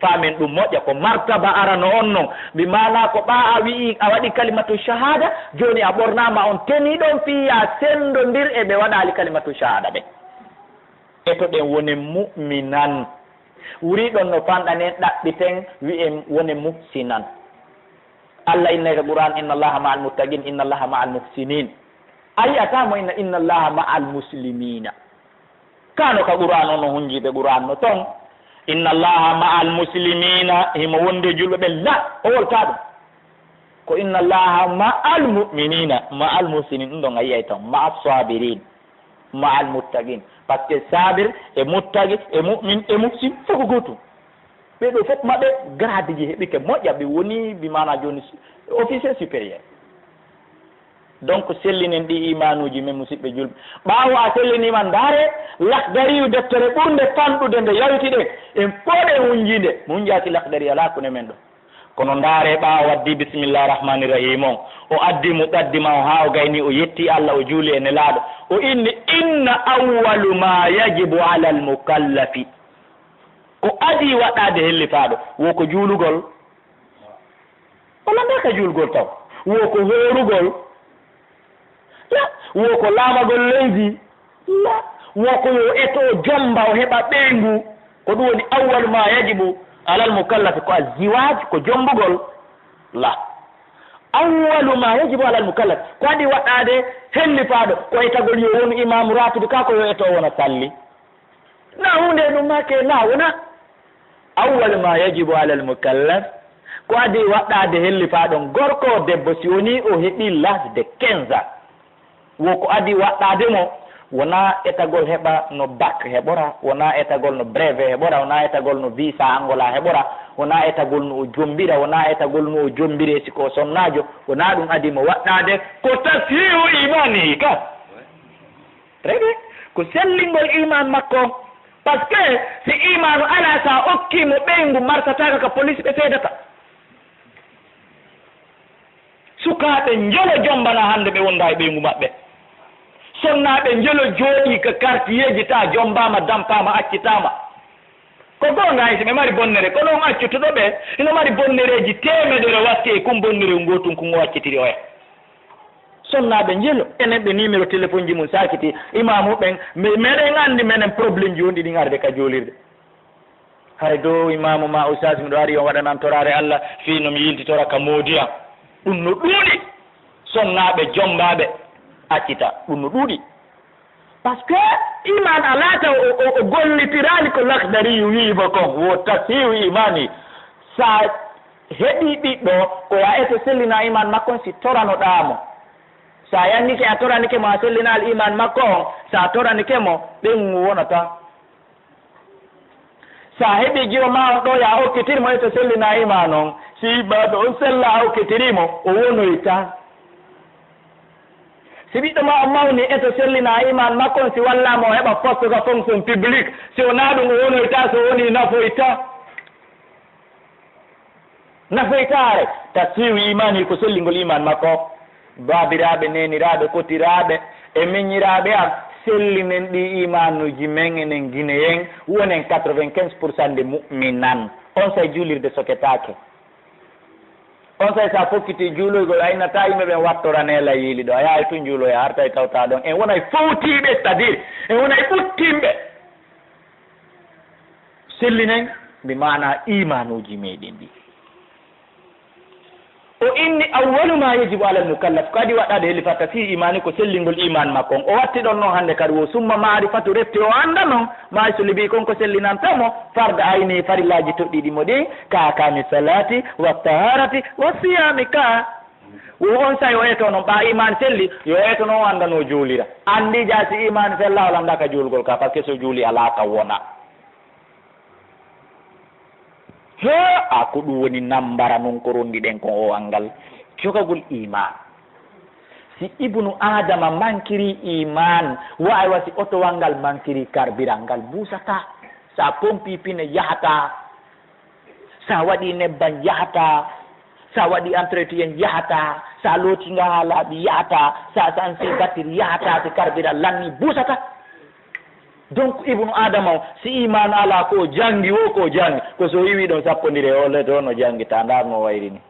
Faamen ɗum moƴƴa, ko martaba arano on non. Bi maana ko ɓaa a wi'i a waɗi kalimatu shahada, jooni a ɓornaama on tenue ɗon fii ya sendondir e ɓe waɗaali kalimatu shahada ɓe. Etoɗen wonen mu'minan. Wuriɗon no fanɗanen ɗaɓɓiten wi'en wonen muhsinan. Allah innay ka Qur'an, "Inna Allaha ma'al muttaqin, inna Allaha ma'al muhsinin." A yi'ataa mo inna, "Inna Allaha ma'al muslimina." Kano ka Qur'an on no hunjiiɓe Qur'an no ton. "Inna Allaha ma'al muslimina", himo wonde julɓe ɓen la, o woltaa ɗum. Ko "Inna Allaha ma'al mu'minina, ma'al muhsinin", ɗum ɗon a yi'ay ton, "ma'as sabirin, ma'al muttaqin." Parce que sabir e muttaqi e mu'min e muhsin fof ko gootum. Ɓee ɗoo fof maɓɓe grade ji heɓike moƴƴa, ɓe woni bi maana jooni su-, officier supérieur. Donc sellinen ɗi imanuuji men, musiɓɓe julɓe. Ɓaawo a selliniima, ndaare Lakhdariyu, deftere ɓurnde fanɗude nde yawti ɗen, en fof ɗen hunjii nde. Mo hunjaaki Lakhdari alaa ko ne men ɗo. Kono ndaare ɓaawo addi bismillahi rahmani rahim on, o addi muqaddima o haa o gayni, o yetti Allah, o juuli e Nelaaɗo, o inni, "Inna awwalu ma yajibu alal mukallafi." Ko adii waɗɗaade hellifaaɗo, wo ko juulugol. O landaaka juulgol taw. Wo ko hoorugol. La, wo ko laamagol leydi. La, wo ko yo eto o jomba, o heɓa ɓeyngu. Ko ɗum woni awwalu ma yajibu alal mukallafi, ko azziwaaj, ko jombugol. La. Awwalu ma yajibu alal mukallafi, ko adii waɗɗaade hellifaaɗo, ko etagol yo wonu imaamu raatibi, kaa ko yo eto o wona salli. Na huunde ɗum ma ke na wona. Awwal ma yajibu alal mukallaf, ko adii waɗɗaade hellifaaɗo gorko o debbo si wonii o heɓii l'âge de quinze ans. Wo ko adii waɗɗaade mo, wonaa etagol heɓa no bac heɓora, wonaa etagol no brevet heɓora, wonaa etagol no visa Angola heɓora, wonaa etagol no o jombira, wonaa etagol no o jombiree si ko o sonnaajo, wonaa ɗum adii mo waɗɗaade, ko tashihu imanihi ka. Très bien. Ko sellingol iman makko on. Parce que si imanu alaa, sa okkii mo ɓeyngu, martataaka ka police ɓe seedata. Sukaaɓe njelo jombana hannde ɓe wonda e ɓeyngu maɓɓe. Sonnaaɓe njelo jooɗii ka quartier ji, ta jombaama, dampaama, accitaama. Ko goonga, hay si ɓe mari bonnere, kono on accutuɗo ɓe, ino mari bonnereeji teemedere watti e kun bonnere ngootum kun o accitiri oya. Sonnaaɓe njelo, enen ɓe numéro téléphone ji mum saakiti, imaamu ɓen, me-, meɗen anndi menen problème ji wonɗi ɗin arde ka juulirde. Hay do imaamu ma ustaas, miɗo ari on waɗanan toraare Allah, fii no mi yiltitora ka moodi am. Ɗum no ɗuuɗi. Sonnaaɓe, jommbaaɓe, accita. Ɗum no ɗuuɗi. Parce que iman alaa taw o, o, o gollitiraali ko Lakhdariyu wi'i mo kon, wo tashihu imani. Sa heɓii ɓiɗɗo, ko ya eto sellina iman makko on si toranoɗaa mo. Sa yannike a toranike mo, a sellinaali iman makko on, sa toranike mo, ɓeyngu wonata. Sa heɓii jiwo ma on ɗo, ya okkitir mo eto sellina iman on. Si iman on sella, a okkitirii mo, o wonoyta. Si ɓiɗɗo ma on mawni, eto sellina iman makko on, si wallaa mo o heɓa poste ka fonction publique, si wonaa ɗum o wonoyta, so wonii nafoyta. Nafoytaare, tashihu imani ko sellingol iman makko. Baabiraaɓe, neeniraaɓe, kotiraaɓe, e miñiraaɓe am, sellinen ɗi imanuuji men, enen Gineyen, wonen quatre-vingt-quinze pour cent de mu'minan. On say juulirde soketaake. On say sa fokkiti juuloygol, a innataa yimɓe ɓen wattora neela yiili ɗo. A yahay tun juuloya, artay tawta ɗon. En wonay fowtiiɓe, c'est-à-dire, en wonay ɓuttimɓe. Sellinen, bi maana imanuuji meɗen ɗi. O inni, "Awwalu ma yajibu alal mukallaf", ko adii waɗɗaade hellifaaɗo fii imani ko sellingol iman makko on. O watti ɗon non hannde kadi wo summa ma'rifatu, refti o annda non, ma so libi kon ko sellinanta mo, farda ayni, farillaaji toɗɗiiɗi mo ɗin, ka ahkaami salati, wa taharati, wa siyami ka. Wo on say o eto non, ɓa iman selli, yo eto non o annda no juulira. Anndi jaa si iman sella, o lannda ka juulgol ka, parce que so juuli alaa ka wona. He, a ko ɗum woni nambara non ko rondi ɗen ko o angal cogagol iman. Si ibnu Adama mankiri iman, wa aywa si otowal ngal mankiri karbiral ngal busata. Sa pompi pine yahata. Sa waɗi nebban yahata. Sa waɗi entretien yahata. Sa looti nga ha laaɓi yahata. Sa sansi batiri yahata si karbiral lanni busata. Donc ibnu Adama o, si iman ala ko o jangi wo ko o jangi, ko so iwi ɗon sappondire o le to no jangi ta ndar no wayri ni.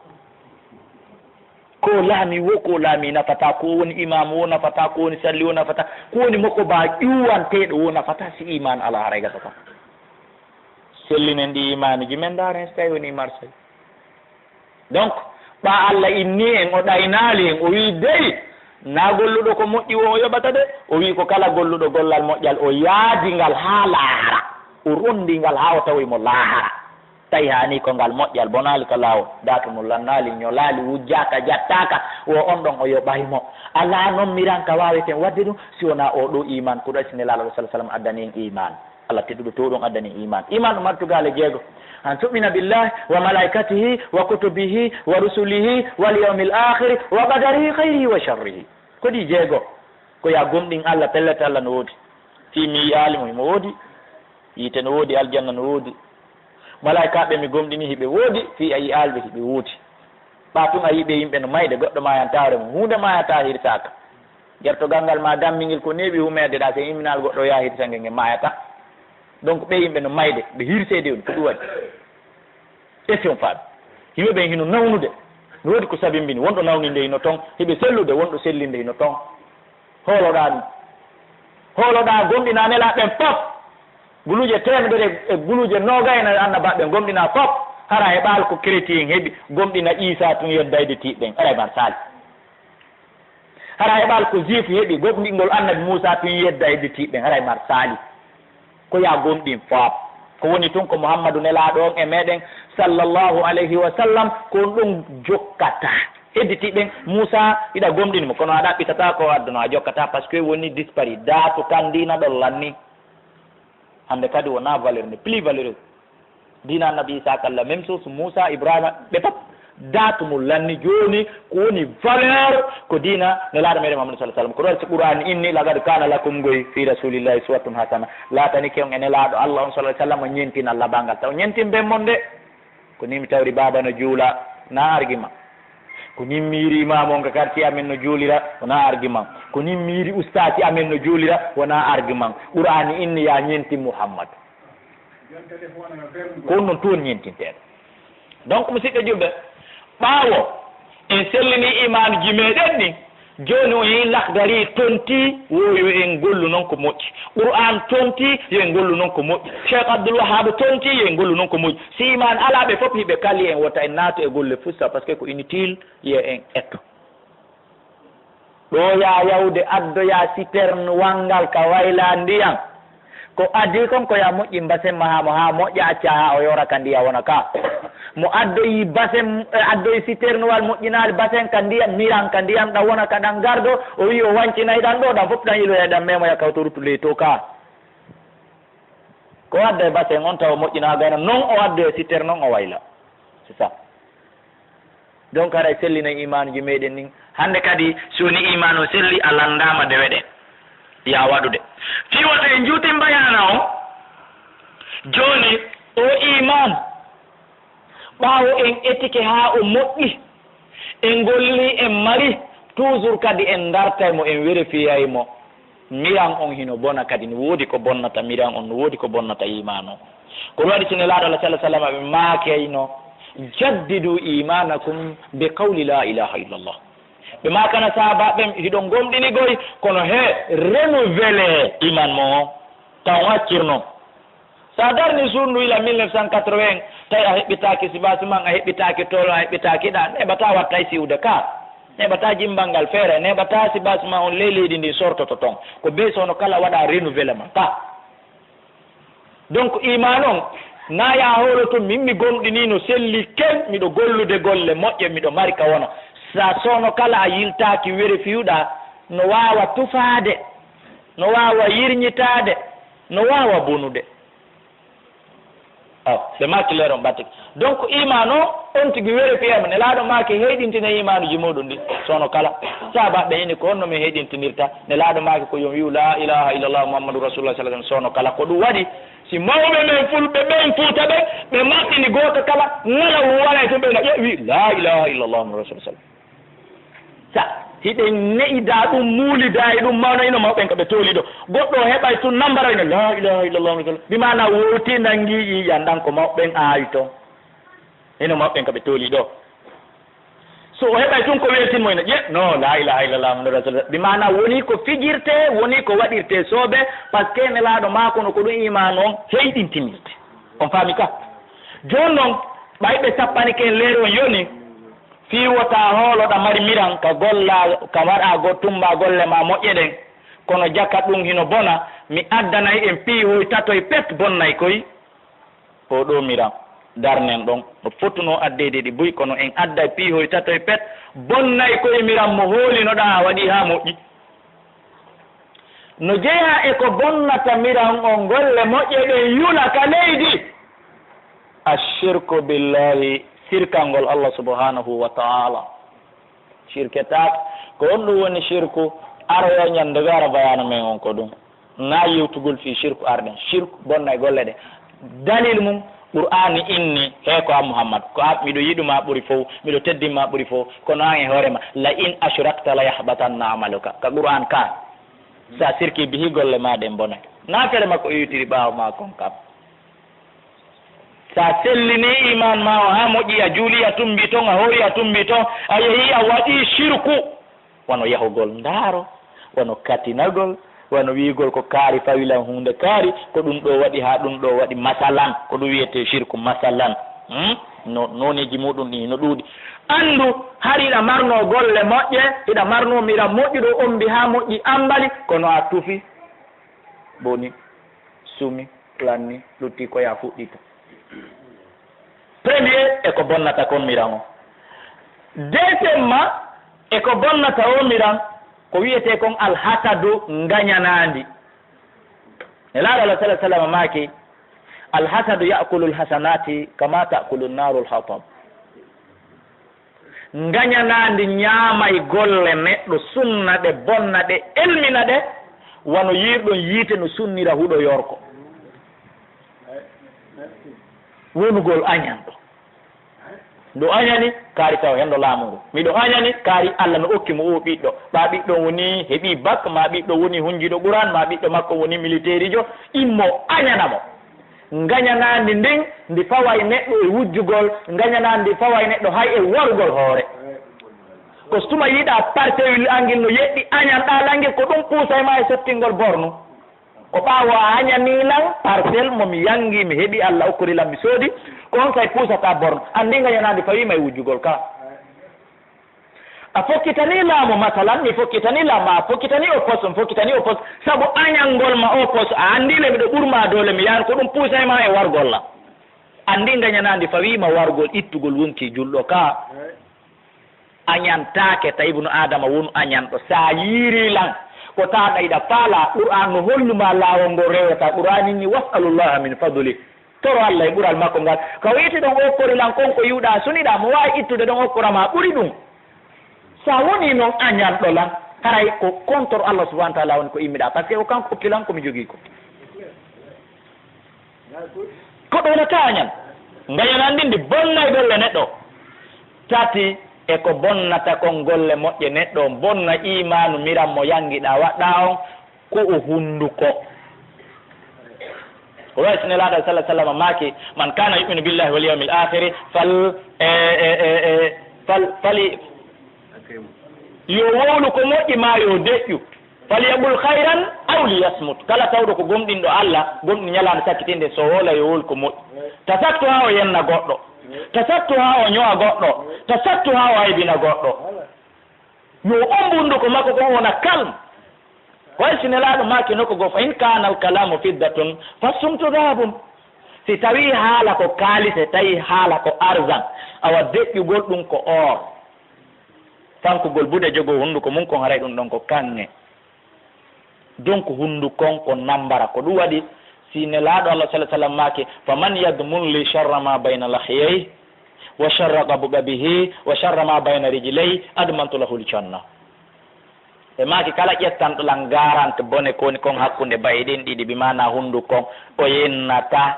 Ko laami wo ko laami nafata, ko woni imam wo nafata, ko woni salli wo nafata, ko woni moko ba ƴuwanteɗo wo nafata si iman ala haray gasata. Sellinen ɗi imanuji men ndaren si tawi woni marsay. Donc ɓa Allah inni en o ɗaynaali en o wi dey na golluɗo ko moƴƴi wo o yoɓata de, o wi ko kala golluɗo gollal moƴƴal o yaadi ngal ha lahara, o rondi ngal ha o tawi mo lahara. Tawi hani ko ngal moƴƴal bonaali ka laawol, datu no lannaali ñolaali wujjaka jattaka wo on ɗon o yoɓay mo. Ala non miranka waweten wadde ɗum si wona o ɗo iman ko ɗo si nelaɗo sallallahu alaihi wasallam addani en iman. Allah tedduɗo to ɗum addani iman. Iman ɗum martugale jeego. An tu'mina billahi wa malaikatihi wa kutubihi wa rusulihi wal yawmil akhiri wa qadarihi khayrihi wa sharrihi. Ko ɗi jeego. Ko ya gomɗin Allah, pellet Allah no woodi. Fii mi yi'aali mo, himo woodi. Yiite no woodi, aljanna no woodi. Malaikaaɓe mi gomɗini hiɓe woodi, fii a yi'aali ɓe hiɓe woodi. Ɓa tun a yi'i ɓe yimɓe no mayde, goɗɗo mayan tawre mum. Huunde mayata hirsaaka. Gertogal ngal ma dammingel ko neeɓi humeede ɗa, sen imminaali goɗɗo yaha hirsa ngel ngel mayata. Donc ɓe yimɓe no mayde, ɓe hirseede on, ko ɗum waɗi. Esi on faami. Yimɓe ɓen hino nawnude. No woodi ko sabimbini, wonɗo nawninde hino ton, hiɓe sellude, wonɗo sellinde hino ton. Hooloɗaa ɗum. Hooloɗaa gomɗinaa nelaaɓe ɓen fof. Guluuje teemedere e guluuje noogay e annabaaɓe ɓen gomɗinaa fof. Hara heɓaali ko chrétien heɓi gomɗina Iisaa tun yeddayde tiiɗɗen. Aray mar saali. Hara heɓaali ko juif heɓi gomɗingol annabi Muusaa tun yedda hedditiiɓe ɓen. Haray mar saali. Ko yaa gomɗin fof. Ko woni tun ko Muhammadu nelaaɗo on e meɗen sallallahu alayhi wa sallam, ko on ɗon jokkata. Hedditiiɓe ɓen, Muusaa, hiɗa gomɗini mo, kono a ɗaɓɓitataa ko o adduno, a jokkataa, parce que woni dispari. Daatu kan diina ɗon lanni. Hannde kadi wonaa valeur nde, plus valeur. Diina Annabi Isa kala même chose, Muusa, Ibrahima, ɓe fof. Daatu mum lanni. Jooni ko woni valeur ko diina Nelaaɗo meɗen Muhammadu sallallahu alaihi wasallam. Ko ɗon si Qur'aani inni, "Laqad kana lakum ngoy fi rasulillahi uswatun hasana." Laatanike on e Nelaaɗo Allah on sallallahu alaihi wasallam ñentinal labangal. Taw ñentin ben mon de. Ko ni mi tawri baaba no juula, na argument. Ko ni mi yiiri imaamu on ka quartier amen no juulira, wona argument. Ko ni mi yiiri ustaasi amen no juulira, wona argument. Qur'aani inni ya ñenti Muhammad. Ko on ɗon toon ñentinteeɗo. Donc, musidɓe julɓe, ɓaawo en sellini imaanuji meɗen ɗin, jooni o yehi Lahdari tonti wo yo en gollu non ko moƴƴi. Qur'an tonti yo en gollu non ko moƴƴi. Cheikh Abdul Wahhab tonti yo en gollu non ko moƴƴi. Si imaan alaa, ɓe fof hiɓe kali en, wota en naatu e golle fusta, parce que ko inutile, yo en etto. Ɗo ya yawde addoya citerne wanngal ka wayla ndiyan. Ko adii kon ko ya moƴƴi mbasen ma haa mo haa moƴƴa, acca haa o yora ka ndiya wona ka. Mo addoyi basen, eh, addoyi citerne wal moƴƴinaali basen ka ndiyan, miran ka ndiyan ɗan wona ka ɗan gardo, o wi'i o wancinay ɗan ɗo, ɗan fof ɗan iloya ɗan memo ya kawto ruttu ley to ka. Ko adda e basen on tawa moƴƴina gayna non o adda e citerne non o wayla. C'est ça. Donc haray sellinay imanuji meɗen ɗin. Hannde kadi si woni iman o selli a landama dewe ɗe. Ya waɗude. Fii wata en juutin bayana o. Jooni o iman. Ɓaawo en etike haa o moƴƴi, en golli, en mari, toujours kadi en dartay mo, en werefiyay mo. Miran on hino bona kadi, no woodi ko bonnata miran on, no woodi ko bonnata iman on. Ko ɗum waɗi si Nelaaɗo Allah sallallahu alaihi wasallam ɓe maakayno, "Jaddidu imanakum bi qawli la ilaha illallah." Ɓe maakana sahaaba ɓen, "Hiɗon gomɗini goy, kono he renouveler iman mo on, taw on accir non." Sa darni suudu ndu ila mille neuf cent quatre-vingts, tawi a heɓɓitaaki sibaasu man, a heɓɓitaaki toolo, a heɓɓitaaki ɗa, neɓata wattay siwde ka. Neɓata jimbal ngal feere, neɓata sibaasu ma on ley leydi ndin sortoto ton. Ko bee soono kala waɗa renouvellement ka. Donc, iman on, na ya hoolo tun, min mi gomɗini no selli ken, miɗo gollude golle moƴƴe, miɗo mari ka wona. Sa soono kala a yiltaaki were fiyuɗa, no waawa tufaade, no waawa yirñitaade, no waawa bonude. Aw, ɓe maaki leeron ɓattike. Donc, iman o, on tigi vérifié mo. Nelaaɗo maaki heyɗintine imanuji muɗum ɗi, soono kala. Sahaaba ɓe ini ko honno min heyɗintinirta? Nelaaɗo maaki ko yo wi'u, "La ilaha illallah Muhammadu Rasulullah sallallahu alaihi wasallam," soono kala. Ko ɗum waɗi, si mawɓe men fulɓe ɓen Fuuta ɓen, ɓe maɓɓini gooto kala, ŋala wonay tun ɓe na ƴe-, wi, "La ilaha illallah Muhammadu Rasulullah." Sa hiɗen ne'idaa ɗum, muulidaa e ɗum, mawna ino mawɓen ka ɓe tooli ɗo. Goɗɗo o heɓay tun nambara ino, "La ilaha illallah," bi maana wowti nangi ƴiiƴan ɗan ko mawɓen aawi ton. Ino mawɓen ka ɓe tooli ɗo. So o heɓay tun ko weltin mo ino, ƴe, no, "La ilaha illallah Muhammadu Rasulullah." Bi maana woni ko fijirte, woni ko waɗirte soobe, parce que Nelaaɗo maako no ko ɗum iman on heyɗintinirte. On faami ka? Jooni non, ɓay ɓe sappani ken leere on yoni, fii wota hooloɗa mari miran ka golla, ka waɗa go tumba golle ma moƴƴe ɗen. Kono jaka ɗum hino bona, mi addanay en piihoy tatoy pet bonnay koy. O ɗo miran, darnen ɗon, no fotunoo addeede ɗi buy, kono en adday piihoy tatoy pet bonnay koy miran mo hoolinoɗaa a waɗi haa moƴƴi. No jeyaa e ko bonnata miran on golle moƴƴe ɗen yula ka leydi. Ashirku billahi, sirkangol Allah subhanahu wa ta'ala. Shirketaake. Ko honɗum woni shirku? Aroya ñande gara bayana men on ko ɗum. Na yewtugol fii shirku arɗen. Shirku bonna e golle ɗe. Dalil mum, Qur'aani inni, he ko an Muhammad, ko an, miɗo yiɗuma ɓuri fow, miɗo teddinma ɓuri fow, kono an e hoorema, "La in ashrakta la yahbatanna amaluka." Ka Qur'aan ka. Sa sirki bihi golle ma ɗen bonay. Na fere makko o yewtiri ɓaawo ma kon kam. Sa sellini iman ma o ha moƴƴi, a juuli a tumbi ton, a hoori a tumbi ton, a yehi a waɗi shirku. Wano yahugol ndaaro, wano katinagol, wano wi'ugol ko kaari fawilan huunde kaari, ko ɗum ɗo waɗi haa ɗum ɗo waɗi masalan, ko ɗum wi'etee shirku masalan. Hmm? No, nooneeji muɗum ɗi no ɗuuɗi. Anndu, hari hiɗa marno golle moƴƴe, hiɗa marno mira moƴƴuɗo ombi haa moƴƴi ambali, kono a tufi, boni, sumi, lanni, lutti ko ya fuɗɗita. Premier e ko bonnata kon miran o. Deuxièmement, e ko bonnata o miran, ko wi'etee kon alhasadu ngañanaandi. Nelaaɗo Allah sallallahu alaihi wasallam maaki, "Alhasadu ya'kulu alhasanati kama ta'kulu an-naru al-hatab." Ngañanaandi ñaamay golle neɗɗo, sunna ɗe, bonna ɗe, elmina ɗe, wano yiirɗon yiite no sunnira huɗo yorko. Wonugol añanɗo. Ndu añani, kaari taw hen ɗo laamu ngu. Miɗo añani, kaari Allah no okki mo o ɓiɗɗo. Ɓaa ɓiɗɗo woni heɓi bac, maa ɓiɗɗo woni hunjiiɗo Qur'an, maa ɓiɗɗo makko woni militeerijo, immo añana mo. Ngañanaandi ndin, ndi faway neɗɗo e wujjugol, ngañanaandi ndi faway neɗɗo hay e warugol hoore. Ko so tuma yiɗaa parcelle angel no yeɗɗi, añanɗaa langel, ko ɗum puusay ma e sottingol bornu. Ko ɓaawo a añanii lan parcelle mo mi yangi, mi heɓi, Allah okkori lan, mi soodi, ko on say puusata bornu. Anndi ngañanaandi fawii ma e wujjugol ka. A fokkitanii laamu, masalan, mi fokkitanii laamu, a fokkitanii o poste, mi fokkitanii o poste. Sabu añangol ma o poste, a anndii le miɗo ɓur ma doole, mi yaar ko ɗum puusay ma e wargol la. Anndii ngañanaandi fawii ma wargol, ittugol wonkii julɗo ka. Añantaake, ta ibnu Aadama wonu añanɗo. Sa yiirii lan, ko taaɗa iɗa faalaa, Qur'aan no hollu ma laawol ngol rewata. Qur'aan inni, "Was'alullaha min fadli." Toro Allah e ɓural makko ngal. Ka weeti ɗon okkori lan kon ko yi'uɗaa suniɗaa, mo waawi ittude ɗon okkora ma ɓuri ɗum. Sa wonii non añanɗo lan, haray ko contre Allah subhanahu wa ta'ala woni ko immiɗaa, parce que ko kanko okki lan ko mi jogii ko. Ko ɗo na ka añan. Ngañanaandi ndi bonna e golle neɗɗo. Tati, e ko bonnata kon golle moƴƴe neɗɗo, bonna iimaanu miran mo yangiɗaa waɗɗaa on, ko o hunduko. Ko wayi so Nelaaɗo sallallahu alaihi wasallam maaki, "Man kana yu'minu billahi wal yawmil akhiri fal, e, e, e, e, fal, fali, yo wowlu ko moƴƴi maa yo deƴƴu. Falyaqul khairan aw liyasmut." Kala tawɗo ko gomɗinɗo Allah, gomɗi ñalaande sakkitinde, so woola yo wowlu ko moƴƴi. Tasattu haa o yenna goɗɗo. Tasattu haa o ño'a goɗɗo. Tasattu haa o aybina goɗɗo. Yo o ombu hunduko makko kon wona calme. Ko wayi si Nelaaɗo maaki nokku goo, "Fa in kana al kalamu fiddatun, fa sumtu dhahabun." Si tawi haala ko kaalise, tawi haala ko argent, awa deƴƴugol ɗum ko or. Fankugol buɗe jogoo hunduko mum kon, haray ɗum ɗon ko kaŋŋe. Donc hunduko kon ko nambara, ko ɗum waɗi Si Nelaaɗo Allah sallallahu alaihi wasallam maaki, "Faman yadmun li sharra ma bayna lahyayhi wa sharra qabqabihi wa sharra ma bayna rijlayhi, admantu lahul janna." E maaki, kala ƴettanɗo lan garante bone ko woni kon hakkunde baye ɗen ɗiɗi, bi maana hunduko kon, o yennataa,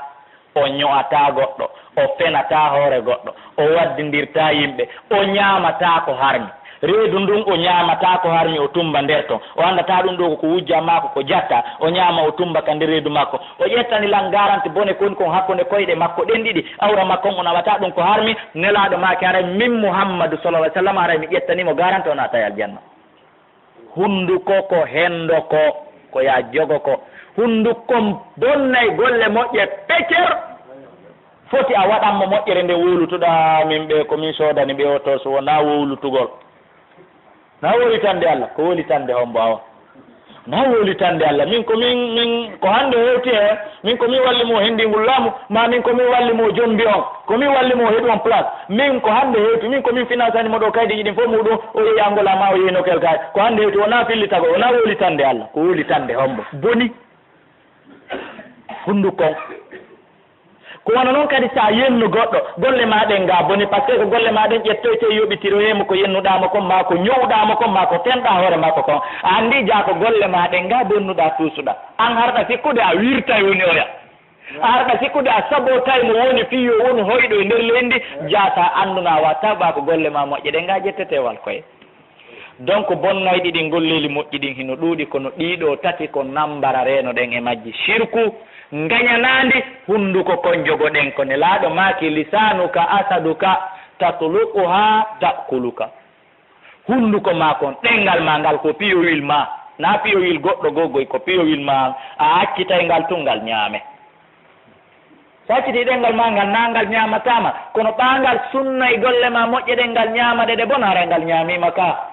o ño'ataa goɗɗo, o fenataa hoore goɗɗo, o waddindirtaa yimɓe, o ñaamataa ko harmi. Reedu ndun o ñaamataa ko harmi, o tumba nder ton. O anndataa ɗun ɗoo ko ko wujjaa maako ko jatta, o ñaama o tumba ka nder reedu makko. O ƴettani lan garante bone ko woni kon hakkunde koyɗe makko ɗen ɗiɗi, awra makko on o nawataa ɗun ko harmi. Nelaaɗo maaki, haray min Muhammadu sallallahu alaihi wasallam, haray mi ƴettanii mo garante o naatay aljanna. Hunduko ko hendo ko, ko yaa jogo ko. Hunduko kon bonnay golle moƴƴe pecer. Foti a waɗan mo moƴƴere nde wowlutuɗaa, min ɓe ko min soodani ɓe oto, so wonaa wowlutugol. Na wowlitande Allah, ko wowlitande hombo awa? Na wowlitande Allah. Min ko min, min ko hande hewti he, min ko min walli mo hendingol laamu, ma min ko min walli mo jombi on, ko min walli mo heɓi on place. Min ko hande hewti, min ko min finansani mo ɗo kaydi ɗin fof muɗum, o yehi Angola ma o yehi Nokel kay. Ko hande hewti, wona fillitago, wona wowlitande Allah, ko wowlitande hombo? Boni. Hunduko on. Ko wano non kadi sa yennu goɗɗo, golle ma ɗen ga boni, parce que ko golle ma ɗen ƴettoyte yoɓitiroye mo ko yennuɗaa mo kon, ma ko ñowɗaa mo kon, ma ko tenɗaa hoore makko kon. A anndi jaa ko golle ma ɗen ga bonnuɗaa tuusuɗaa. An harɗa sikkude a wirtay woni oya. A harɗa sikkude a sabotay mo woni fii yo wonu hoyɗo e nder leydi, jaa sa anndunaa wa taw ɓaa ko golle ma moƴƴe ɗen ga ƴettete wal koye. Donc, bonnayɗi ɗin, golleeli moƴƴi ɗin hino ɗuuɗi, kono ɗiɗo tati ko nambara reenoɗen e majji. Shirku, ngañanaandi, hunduko kon jogoɗen, ko Nelaaɗo maaki, "Lisaanuka asaduka, tatluquha ta'kuluka." Hunduko ma kon, ɗenngal ma ngal ko piyowil ma, na piyowil goɗɗo goo goy, ko piyowil ma an, a accitay ngal tun ngal ñaame. Sa acciti ɗenngal ma ngal, na ngal ñaamataama, kono ɓaa ngal sunna e golle ma moƴƴe ɗen, ngal ñaama ɗe, ɗe bona, haray ngal ñaamiima ka.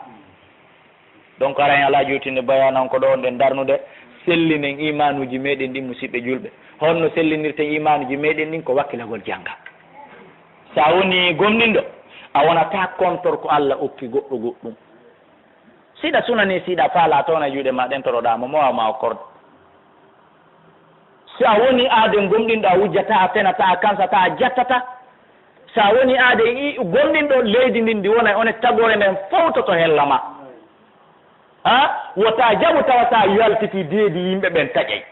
Donc, haray alaa juutinde bayanan ko ɗo wonɗen darnude, sellinen iimaanuuji meɗen ɗin, musiɓɓe julɓe. Honno sellinirten iimaanuuji meɗen ɗin? Ko wakkilagol jannga. Sa woni gomɗinɗo, a wonataa kontor ko Allah okki goɗɗo goɗɗum. Si ɗa sunani, si ɗa faala, a towna juuɗe ma ɗen, toroɗaa mo, mo waawa ma okkorde. Si a woni aaden gomɗinɗo, a wujjataa, a fenataa, a kansataa, a jattataa. Si a woni aaden i-, gomɗinɗo, leydi ndin ndi wona e one tagoore nden fowtoto hella ma. Ha? Wota jaɓu tawa sa yaltiti deedi yimɓe ɓen taƴay.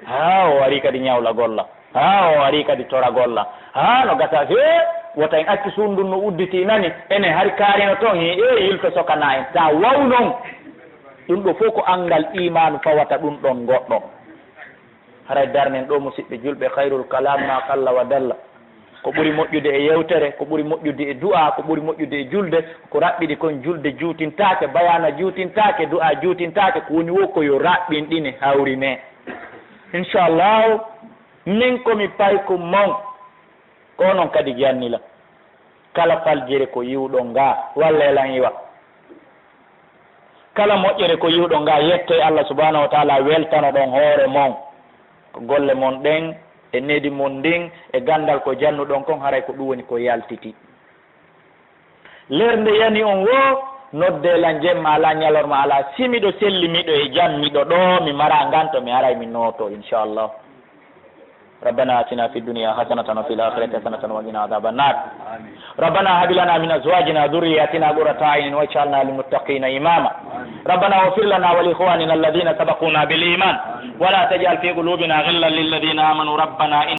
Ha, o ari kadi ñawlagol la. Ha, o ari kadi toragol la. Ha, no gasa, he, wota en accu suudu ndun no udditi nani. Ene hari kaarino ton, he, e, yilto sokana en. Sa waw non, ɗun ɗo fof ko anngal iimaanu fawata ɗun ɗon goɗɗo. Haray darnen ɗo, musiɓɓe julɓe, khayrul kalam ma qalla wa dalla. Ko ɓuri moƴƴude e yewtere, ko ɓuri moƴƴude e du'a, ko ɓuri moƴƴude e julde, ko raɓɓiɗi kon julde juutintaake, bayaana juutintaake, du'a juutintaake, ko woni wo ko yo raɓɓinɗine, hawrine. Inchallahu, min ko mi payku mon, ko onon kadi janni la. Kala faljere ko yiwɗon nga, walla e lan iwa. Kala moƴƴere ko yiwɗon nga, yettoy Allah subhanahu wa ta'ala, weltanoɗon hoore mon. Ko golle mon ɗen, e nedi mon ndin, e gandal ko jannuɗon kon, haray ko ɗum woni ko yaltiti. Lernde yani on wo, nodde lan jemma ala, ñalorma ala, si miɗo selli, miɗo e jam, miɗo ɗo, mi mara nganto, mi aray mi nooto, inchallah. ربنا آتنا في الدنيا حسنة وفي الآخرة حسنة وقنا عذاب النار. ربنا هب لنا من أزواجنا وذرياتنا قرة أعين واجعلنا للمتقين إماما. ربنا اغفر لنا ولإخواننا الذين سبقونا بالإيمان ولا تجعل في قلوبنا غلا للذين آمنوا ربنا